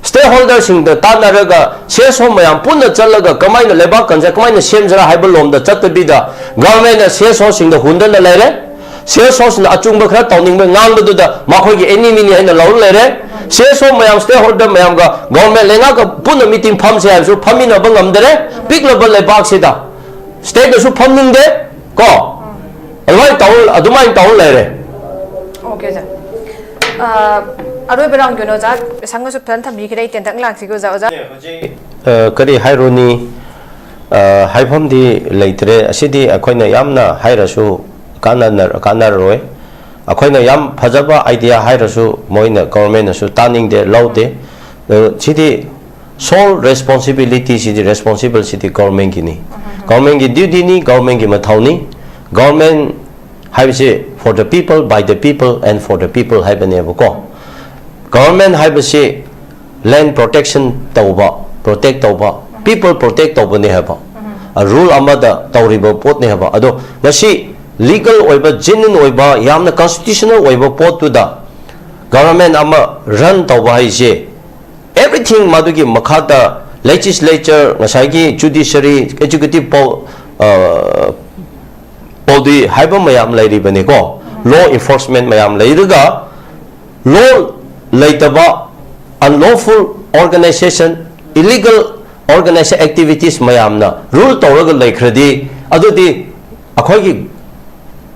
ꯁ꯭ꯇꯦꯛ ꯍꯣꯜꯗꯔꯁꯤꯡꯗ ꯇꯥꯟꯅꯔꯒ ꯁꯤ ꯑꯦꯁ ꯑꯣ ꯃꯌꯥꯝ ꯄꯨꯟꯅ ꯆꯠꯂꯒ ꯀꯃꯥꯏꯅ ꯂꯩꯕꯥꯛ ꯀꯟꯁꯦ ꯀꯃꯥꯏꯅ ꯁꯦꯝꯁꯤꯔꯥ ꯍꯥꯏꯕ ꯂꯣꯝꯗ ꯆꯠꯇꯕꯤꯗ, ꯒꯚꯔꯟꯃꯦꯟꯅ ꯁꯤ ꯑꯦꯁ ꯑꯣꯁꯤꯡꯗ ꯍꯨꯟꯗꯅ ꯂꯩꯔꯦ꯫ ꯁꯤ ꯑꯦꯁ ꯑꯣꯁꯤꯡꯅ ꯑꯆꯨꯝꯕ ꯈꯔ ꯇꯧꯅꯤꯡꯕ ꯉꯥꯡꯕꯗꯨꯗ ꯃꯈꯣꯏꯒꯤ ꯑꯦꯅꯤꯃꯤꯅꯤ ꯍꯥꯏꯅ ꯂꯧꯔ ꯂꯩꯔꯦ꯫ ꯁꯤ ꯑꯦꯁ ꯑꯣ ꯃꯌꯥꯝ, ꯁ꯭ꯇꯦꯛ ꯍꯣꯜꯗꯔ ꯃꯌꯥꯝꯒ ꯒꯚꯔꯟꯃꯦꯟ ꯂꯩꯉꯥꯛꯀ ꯄꯨꯟꯅ ꯃꯤꯇꯤꯡ ꯐꯝꯁꯦ ꯍꯥꯏꯔꯁꯨ ꯐꯝꯃꯤꯟꯅꯕ ꯉꯝꯗꯔꯦ꯫ ꯄꯤꯛꯂꯕ ꯂꯩꯕꯥꯛꯁꯤꯗ ꯁ꯭ꯇꯦꯠꯇꯁꯨ ꯐꯝꯅꯤꯡꯗꯦ ꯀꯣ꯫ ꯑꯗꯨꯃꯥꯏꯅ ꯇꯧ ꯑꯗꯨꯃꯥꯏꯅ ꯇꯧ ꯂꯩꯔꯦ꯫ Okay, ꯑꯣꯖꯥ꯫ ꯑ, ꯑꯔꯣꯏꯕ ꯔꯥꯎꯟꯒꯤ ꯑꯣꯏꯅ ꯑꯣꯖꯥ ꯁꯪꯉꯁꯨ ꯐꯖꯅ ꯊꯝꯕꯤꯈꯤꯔꯦ꯫ ꯑꯩ ꯇꯦꯟꯇꯛ ꯂꯥꯛꯁꯤꯒꯦ ꯑꯣꯖꯥ꯫ ꯑꯣꯖꯥ꯫ ꯑ, ꯀꯔꯤ ꯍꯥꯏꯔꯨꯅꯤ? ꯑ, ꯍꯥꯏꯐꯝꯗꯤ ꯂꯩꯇ꯭ꯔꯦ꯫ ꯑꯁꯤꯗꯤ ꯑꯩꯈꯣꯏꯅ ꯌꯥꯝꯅ ꯍꯥꯏꯔꯁꯨ ꯀꯥꯟꯅꯅ- ꯀꯥꯟꯅꯔꯣꯏ꯫ ꯑꯩꯈꯣꯏꯅ ꯌꯥꯝ ꯐꯖꯕ ꯑꯥꯏꯗꯤꯌꯥ ꯍꯥꯏꯔꯁꯨ ꯃꯣꯏꯅ, ꯒꯣꯔꯃꯦꯟꯅꯁꯨ ꯇꯥꯅꯤꯡꯗꯦ, ꯂꯧꯗꯦ꯫ ꯑ, ꯁꯤꯗꯤ ꯁꯣꯜ ꯔꯦꯁꯄꯣꯟꯁꯤꯕꯤꯂꯤꯇꯤ ꯁꯤꯗꯤ, ꯔꯦꯁꯄꯣꯟꯁꯤꯕꯜ ꯁꯤꯗꯤ ꯒꯣꯔꯃꯦꯟꯒꯤꯅꯤ꯫ ꯒꯣꯔꯃꯦꯟꯒꯤ ꯗ꯭ꯌꯨꯇꯤꯅꯤ, ꯒꯣꯔꯃꯦꯟꯒꯤ ꯃꯊꯧꯅꯤ꯫ ꯒꯣꯔꯃꯦꯟ ꯍꯥꯏꯕꯁꯤ for the people, by the people and for the people ꯍꯥꯏꯕꯅꯦꯕꯀꯣ꯫ ꯒꯣꯔꯃꯦꯟ ꯍꯥꯏꯕꯁꯤ ꯂꯦꯟ ꯄ꯭ꯔꯣꯇꯦꯛꯁꯟ ꯇꯧꯕ, ꯄ꯭ꯔꯣꯇꯦꯛ ꯇꯧꯕ, ꯄꯤꯄꯜ ꯄ꯭ꯔꯣꯇꯦꯛ ꯇꯧꯕꯅꯦ ꯍꯥꯏꯕ꯫ ꯑ, ꯔꯨꯜ ꯑꯃꯗ ꯇꯧꯔꯤꯕ ꯄꯣꯠꯅꯦ ꯍꯥꯏꯕ꯫ ꯑꯗꯣ ꯉꯁꯤ ꯂꯤꯒꯜ ꯑꯣꯏꯕ, ꯖꯦꯅ꯭ꯌꯨꯟ ꯑꯣꯏꯕ, ꯌꯥꯝꯅ ꯀꯟꯁꯇꯤꯇ꯭ꯌꯨꯁꯅꯦꯜ ꯑꯣꯏꯕ ꯄꯣꯠꯇꯨꯗ ꯒꯣꯔꯃꯦꯟ ꯑꯃ ꯔꯟ ꯇꯧꯕ ꯍꯥꯏꯁꯦ, ꯑꯦꯚ꯭ꯔꯤꯊꯤꯡ ꯃꯗꯨꯒꯤ ꯃꯈꯥꯗ ꯂꯦꯖꯤꯁꯂꯦꯆꯔ, ꯉꯁꯥꯏꯒꯤ ꯖꯨꯗꯤꯁꯔꯤ, ꯑꯦꯛꯖꯤꯀ꯭ꯌꯨꯇꯤꯚ ꯄꯥꯎ, ꯑ, ꯄꯥꯎꯗꯤ ꯍꯥꯏꯕ ꯃꯌꯥꯝ ꯂꯩꯔꯤꯕꯅꯤꯀꯣ꯫ ꯂꯣ ꯏꯟꯐꯣꯔꯁꯃꯦꯟ ꯃꯌꯥꯝ ꯂꯩꯔꯒ ꯂꯣ ꯂꯩꯇꯕ, unlawful organisation, illegal organisation activities ꯃꯌꯥꯝꯅ ꯔꯨꯜ ꯇꯧꯔꯒ ꯂꯩꯈ꯭ꯔꯗꯤ, ꯑꯗꯨꯗꯤ ꯑꯩꯈꯣꯏꯒꯤ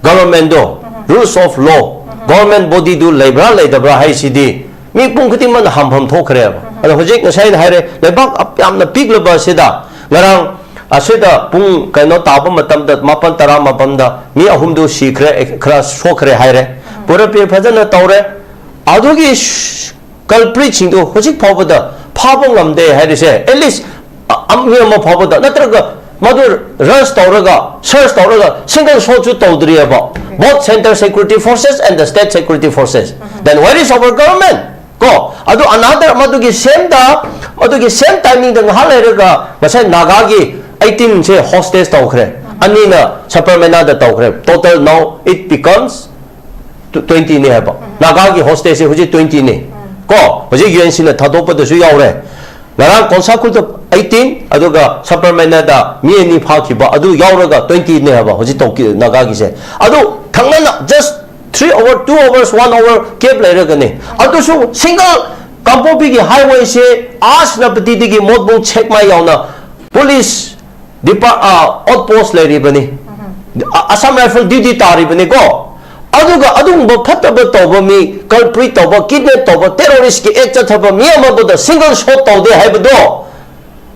ꯒꯚꯔꯟꯃꯦꯟꯗꯣ rules of law, government bodyꯗꯨ ꯂꯩꯕ꯭ꯔꯥ ꯂꯩꯇꯕ꯭ꯔꯥ ꯍꯥꯏꯁꯤꯗꯤ ꯃꯤ ꯄꯨꯝ ꯈꯨꯗꯤꯡꯃꯛꯅ ꯍꯝꯐꯝ ꯊꯣꯛꯈ꯭ꯔꯦꯕ꯫ ꯑꯗꯣ ꯍꯧꯖꯤꯛ ꯉꯁꯥꯏ ꯑꯩꯅ ꯍꯥꯏꯔꯦ, ꯂꯩꯕꯥꯛ ꯑꯞ-, ꯌꯥꯝꯅ ꯄꯤꯛꯂꯕ ꯑꯁꯤꯗ ꯉꯔꯥꯡ ꯑꯁꯤꯗ ꯄꯨꯡ ꯀꯩꯅꯣ ꯇꯥꯕ ꯃꯇꯝꯗ ꯃꯥꯄꯟ ꯇꯔꯥ ꯃꯥꯄꯟꯗ ꯃꯤ ꯑꯍꯨꯝꯗꯨ ꯁꯤꯈ꯭ꯔꯦ, ꯈꯔ ꯁꯣꯛꯈ꯭ꯔꯦ ꯍꯥꯏꯔꯦ꯫ ꯄꯨꯔꯥ ꯄꯤ ꯐꯖꯅ ꯇꯧꯔꯦ꯫ ꯑꯗꯨꯒꯤ ꯁ-, culpritꯁꯤꯡꯗꯨ ꯍꯧꯖꯤꯛ ꯐꯥꯎꯕꯗ ꯐꯥꯕ ꯉꯝꯗꯦ ꯍꯥꯏꯔꯤꯁꯦ, at least ꯑ-, ꯑ-, ꯃꯤ ꯑꯃ ꯐꯥꯎꯕꯗ, ꯅꯠꯇ꯭ꯔꯒ ꯃꯗꯨ rush ꯇꯧꯔꯒ, search ꯇꯧꯔꯒ single shotꯁꯨ ꯇꯧꯗ꯭ꯔꯤꯑꯕ, both central security forces and the state security forces. Then where is our government? ꯀꯣ, ꯑꯗꯨ another ꯃꯗꯨꯒꯤ same ꯗ, ꯃꯗꯨꯒꯤ same timingꯗ ꯉꯥꯏꯍꯥꯛ ꯂꯩꯔꯒ ꯉꯁꯥꯏ ꯅꯥꯒꯥꯒꯤ eighteenꯁꯦ hostage ꯇꯧꯈ꯭ꯔꯦ, ꯑꯅꯤꯅ ꯁꯕꯔꯃꯦꯅꯥꯗ ꯇꯧꯈ꯭ꯔꯦ, total now it becomes twentyꯅꯦ ꯍꯥꯏꯕ꯫ ꯅꯥꯒꯥꯒꯤ hostageꯁꯦ ꯍꯧꯖꯤꯛ twentyꯅꯦ꯫ ꯀꯣ, ꯍꯧꯖꯤꯛ UNCꯅ ꯊꯥꯗꯣꯛꯄꯗꯁꯨ ꯌꯥꯎꯔꯦ꯫ ꯉꯔꯥꯡ ꯀꯣꯟꯁꯥꯈꯨꯜꯗ eighteen, ꯑꯗꯨꯒ ꯁꯕꯔꯃꯦꯅꯥꯗ ꯃꯤ ꯑꯅꯤ ꯐꯥꯈꯤꯕ, ꯑꯗꯨ ꯌꯥꯎꯔꯒ twentyꯅꯦ ꯍꯥꯏꯕ ꯍꯧꯖꯤꯛ ꯇꯧꯈꯤ ꯅꯥꯒꯥꯒꯤꯁꯦ꯫ ꯑꯗꯨ ꯊꯪꯅꯅ just three hour, two hours, one hour gap ꯂꯩꯔꯒꯅꯦ꯫ ꯑꯗꯨꯁꯨ single ꯀꯥꯡꯄꯣꯛꯄꯤꯒꯤ highwayꯁꯦ ꯑꯥꯁꯅꯄꯇꯤꯗꯒꯤ ꯃꯣꯠꯕꯨꯡ ꯁꯦꯛꯃꯥꯏ ꯌꯥꯎꯅ police ꯗꯤꯄꯥ-, ꯑ, outpost ꯂꯩꯔꯤꯕꯅꯤ꯫ ꯑ-, Assam Rifle duty ꯇꯥꯔꯤꯕꯅꯤꯀꯣ꯫ ꯑꯗꯨꯒ ꯑꯗꯨꯒꯨꯝꯕ ꯐꯠꯇꯕ ꯇꯧꯕ ꯃꯤ, culprit ꯇꯧꯕ, kidnap ꯇꯧꯕ, terroristꯀꯤ act ꯆꯠꯊꯕ ꯃꯤ ꯑꯃꯕꯨꯗ single shot ꯇꯧꯗꯦ ꯍꯥꯏꯕꯗꯣ,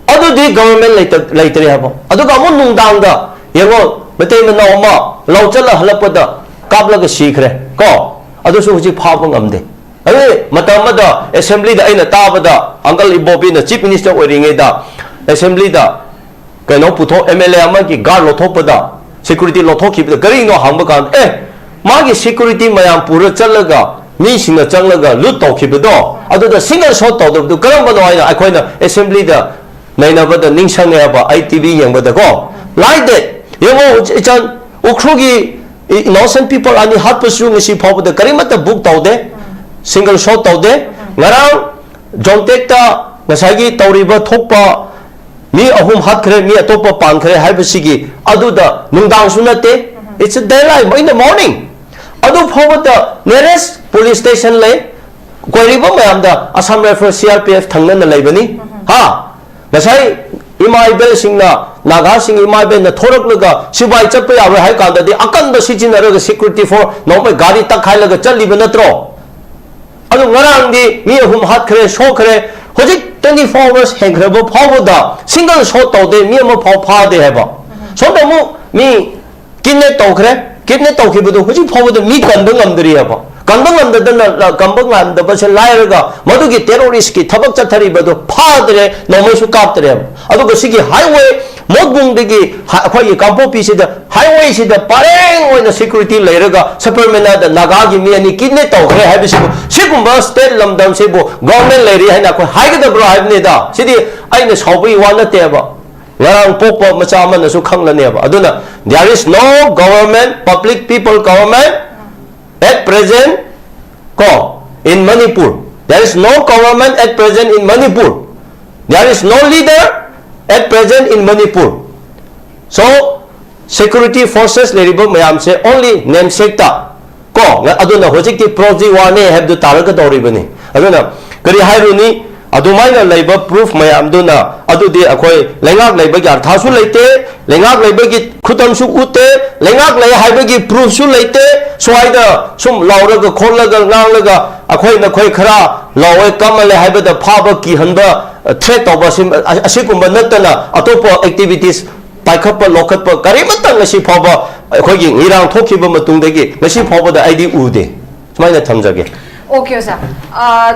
ꯑꯗꯨꯗꯤ government ꯂꯩꯇ-, ꯂꯩꯇ꯭ꯔꯦ ꯍꯥꯏꯕ꯫ ꯑꯗꯨꯒ ꯑꯃꯨꯛ ꯅꯨꯡꯗꯥꯡꯗ ꯌꯦꯡꯉꯣ, ꯃꯩꯇꯩ ꯃꯅꯥꯎ ꯑꯃ ꯂꯧ ꯆꯠꯂ ꯍꯜꯂꯛꯄꯗ ꯀꯥꯞꯂꯒ ꯁꯤꯈ꯭ꯔꯦ ꯀꯣ꯫ ꯑꯗꯨꯁꯨ ꯍꯧꯖꯤꯛ ꯐꯥꯕ ꯉꯝꯗꯦ꯫ ꯑꯗꯨ ꯃꯇꯝ ꯑꯃꯗ assemblyꯗ ꯑꯩꯅ ꯇꯥꯕꯗ, Uncle ꯏꯕꯣꯕꯤꯅ Chief Minister ꯑꯣꯏꯔꯤꯉꯩꯗ assemblyꯗ ꯀꯩꯅꯣ ꯄꯨꯊꯣꯛ, MLA ꯑꯃꯒꯤ guard ꯂꯧꯊꯣꯛꯄꯗ, security ꯂꯧꯊꯣꯛꯈꯤꯕꯗ ꯀꯔꯤꯅꯣ ꯍꯪꯕ ꯀꯥꯟꯗ, ꯑꯦ, ꯃꯥꯒꯤ security ꯃꯌꯥꯝ ꯄꯨꯔ ꯆꯠꯂꯒ ꯃꯤꯁꯤꯡꯅ ꯆꯪꯂꯒ loot ꯇꯧꯈꯤꯕꯗꯣ, ꯑꯗꯨꯗ single shot ꯇꯧꯗꯕꯗꯨ ꯀꯔꯝꯕꯅꯣ ꯍꯥꯏꯅ ꯑꯩꯈꯣꯏꯅ assemblyꯗ ꯅꯩꯅꯕꯗ ꯅꯤꯡꯁꯤꯡꯉꯦꯕ, ꯑꯩ TV ꯌꯦꯡꯕꯗꯀꯣ꯫ Like that, ꯌꯦꯡꯉꯣ, ꯏꯆꯟ, ꯎꯈ꯭ꯔꯨꯜꯒꯤ innocent people ꯑꯅꯤ ꯍꯥꯠꯄꯁꯨ ꯉꯁꯤ ꯐꯥꯎꯕꯗ ꯀꯔꯤꯃꯠꯇ book ꯇꯧꯗꯦ, single shot ꯇꯧꯗꯦ꯫ ꯉꯔꯥꯡ ꯖꯣꯝꯇꯦꯛꯇ ꯉꯁꯥꯏꯒꯤ ꯇꯧꯔꯤꯕ ꯊꯣꯛꯄ ꯃꯤ ꯑꯍꯨꯝ ꯍꯥꯠꯈ꯭ꯔꯦ, ꯃꯤ ꯑꯇꯣꯞꯄ ꯄꯥꯟꯈ꯭ꯔꯦ ꯍꯥꯏꯕꯁꯤꯒꯤ ꯑꯗꯨꯗ ꯅꯨꯡꯗꯥꯡꯁꯨ ꯅꯠꯇꯦ, it's a daylight, in the morning꯫ ꯑꯗꯨ ꯐꯥꯎꯕꯗ nearest police station ꯂꯩ, ꯀꯣꯏꯔꯤꯕ ꯃꯌꯥꯝꯗ Assam Rifle, CRPF ꯊꯪꯅꯅ ꯂꯩꯕꯅꯤ꯫ ꯍꯥ? ꯉꯁꯥꯏ ꯏꯃꯥ ꯏꯕꯦꯜꯁꯤꯡꯅ ꯅꯥꯒꯥꯁꯤꯡ ꯏꯃꯥ ꯏꯕꯦꯟꯅ ꯊꯣꯔꯛꯂꯒ ꯁꯤꯕꯥꯏ ꯆꯠꯄ ꯌꯥꯔꯣꯏ ꯍꯥꯏ ꯀꯥꯟꯗꯗꯤ ꯑꯀꯟꯕ ꯁꯤꯖꯤꯟꯅꯔꯒ security force ꯅꯣꯡꯃꯩ ꯒꯥꯔꯤ ꯇꯛꯈꯥꯏꯂꯒ ꯆꯠꯂꯤꯕ ꯅꯠꯇ꯭ꯔꯣ? ꯑꯗꯨ ꯉꯔꯥꯡꯗꯤ ꯃꯤ ꯑꯍꯨꯝ ꯍꯥꯠꯈ꯭ꯔꯦ, ꯁꯣꯛꯈ꯭ꯔꯦ꯫ ꯍꯧꯖꯤꯛ twenty four hours ꯍꯦꯟꯈ꯭ꯔꯕ ꯐꯥꯎꯕꯗ single shot ꯇꯧꯗꯦ, ꯃꯤ ꯑꯃ ꯐꯥꯎ ꯐꯥꯗꯦ ꯍꯥꯏꯕ꯫ ꯁꯣꯝꯗ ꯑꯃꯨꯛ ꯃꯤ kidnap ꯇꯧꯈ꯭ꯔꯦ, kidnap ꯇꯧꯈꯤꯕꯗꯨ ꯍꯧꯖꯤꯛ ꯐꯥꯎꯕꯗ ꯃꯤ ꯀꯟꯕ ꯉꯝꯗ꯭ꯔꯤ ꯍꯥꯏꯕ꯫ ꯀꯟꯕ ꯉꯝꯗꯗꯅ, ꯀꯟꯕ ꯉꯝꯗꯕꯁꯦ ꯂꯥꯏꯔꯒ ꯃꯗꯨꯒꯤ terrorist ꯀꯤ ꯊꯕꯛ ꯆꯠꯊꯔꯤꯕꯗꯨ ꯐꯥꯗ꯭ꯔꯦ, ꯅꯣꯡꯃꯩꯁꯨ ꯀꯥꯞꯇ꯭ꯔꯦ ꯍꯥꯏꯕ꯫ ꯑꯗꯨꯒ ꯁꯤꯒꯤ highway ꯃꯣꯠꯕꯨꯡꯗꯒꯤ ꯍ-, ꯑꯩꯈꯣꯏꯒꯤ ꯀꯥꯡꯄꯣꯛꯄꯤꯁꯤꯗ highway ꯁꯤꯗ ꯄꯔꯦꯡ ꯑꯣꯏꯅ security ꯂꯩꯔꯒ ꯁꯕꯔꯃꯦꯅꯥꯗ ꯅꯥꯒꯥꯒꯤ ꯃꯤ ꯑꯅꯤ kidnap ꯇꯧꯈ꯭ꯔꯦ ꯍꯥꯏꯕꯁꯤꯕꯨ, ꯁꯤꯒꯨꯝꯕ state ꯂꯝꯗꯝꯁꯤꯕꯨ government ꯂꯩꯔꯤ ꯍꯥꯏꯅ ꯑꯩꯈꯣꯏ ꯍꯥꯏꯒꯗꯕ꯭ꯔꯣ ꯍꯥꯏꯕꯅꯤꯗ꯫ ꯁꯤꯗꯤ ꯑꯩꯅ ꯁꯥꯎꯕꯒꯤ ꯋꯥ ꯅꯠꯇꯦꯕ꯫ ꯉꯔꯥꯡ ꯄꯣꯛꯄ ꯃꯆꯥ ꯑꯃꯅꯁꯨ ꯈꯪꯂꯅꯦꯕ꯫ ꯑꯗꯨꯅ there is no government, public people government at present, ꯀꯣ, in Manipur. There is no government at present in Manipur. There is no leader at present in Manipur. So, security forces ꯂꯩꯔꯤꯕ ꯃꯌꯥꯝꯁꯦ only namesake ꯇ ꯀꯣ, ꯉ-, ꯑꯗꯨꯅ ꯍꯧꯖꯤꯛꯇꯤ proxy war ꯅꯦ ꯍꯥꯏꯕꯗꯨ ꯇꯥꯔꯛꯀꯗꯧꯔꯤꯕꯅꯤ꯫ ꯑꯗꯨꯅ ꯀꯔꯤ ꯍꯥꯏꯔꯨꯅꯤ? ꯑꯗꯨꯃꯥꯏꯅ ꯂꯩꯕ proof ꯃꯌꯥꯝꯗꯨꯅ ꯑꯗꯨꯗꯤ ꯑꯩꯈꯣꯏ ꯂꯩꯉꯥꯛ ꯂꯩꯕꯒꯤ ꯑꯔꯊꯁꯨ ꯂꯩꯇꯦ, ꯂꯩꯉꯥꯛ ꯂꯩꯕꯒꯤ ꯈꯨꯗꯝꯁꯨ ꯎꯠꯇꯦ, ꯂꯩꯉꯥꯛ ꯂꯩ ꯍꯥꯏꯕꯒꯤ proof ꯁꯨ ꯂꯩꯇꯦ꯫ ꯁ꯭ꯋꯥꯏꯗ ꯁꯨꯝ ꯂꯥꯎꯔꯒ ꯈꯣꯠꯂꯒ ꯉꯥꯡꯂꯒ ꯑꯩꯈꯣꯏ ꯅꯈꯣꯏ ꯈꯔ ꯂꯥꯎꯋꯦ ꯀꯝꯃꯜꯂꯦ ꯍꯥꯏꯕꯗ ꯐꯥꯕ ꯀꯤꯍꯟꯕ, ꯑ, threat ꯇꯧꯕ ꯑꯁꯤ-, ꯑ-, ꯑꯁꯤꯒꯨꯝꯕ ꯅꯠꯇꯅ ꯑꯇꯣꯞꯄ activities ꯄꯥꯏꯈꯠꯄ ꯂꯧꯈꯠꯄ ꯀꯔꯤꯃꯠꯇ ꯉꯁꯤ ꯐꯥꯎꯕ ꯑꯩꯈꯣꯏꯒꯤ ꯏꯔꯥꯡ ꯊꯣꯛꯈꯤꯕ ꯃꯇꯨꯡꯗꯒꯤ ꯉꯁꯤ ꯐꯥꯎꯕꯗ ꯑꯩꯗꯤ ꯎꯗꯦ꯫ ꯁꯨꯃꯥꯏꯅ ꯊꯝꯖꯒꯦ꯫ Okay, ꯑꯣꯖꯥ꯫ ꯑ,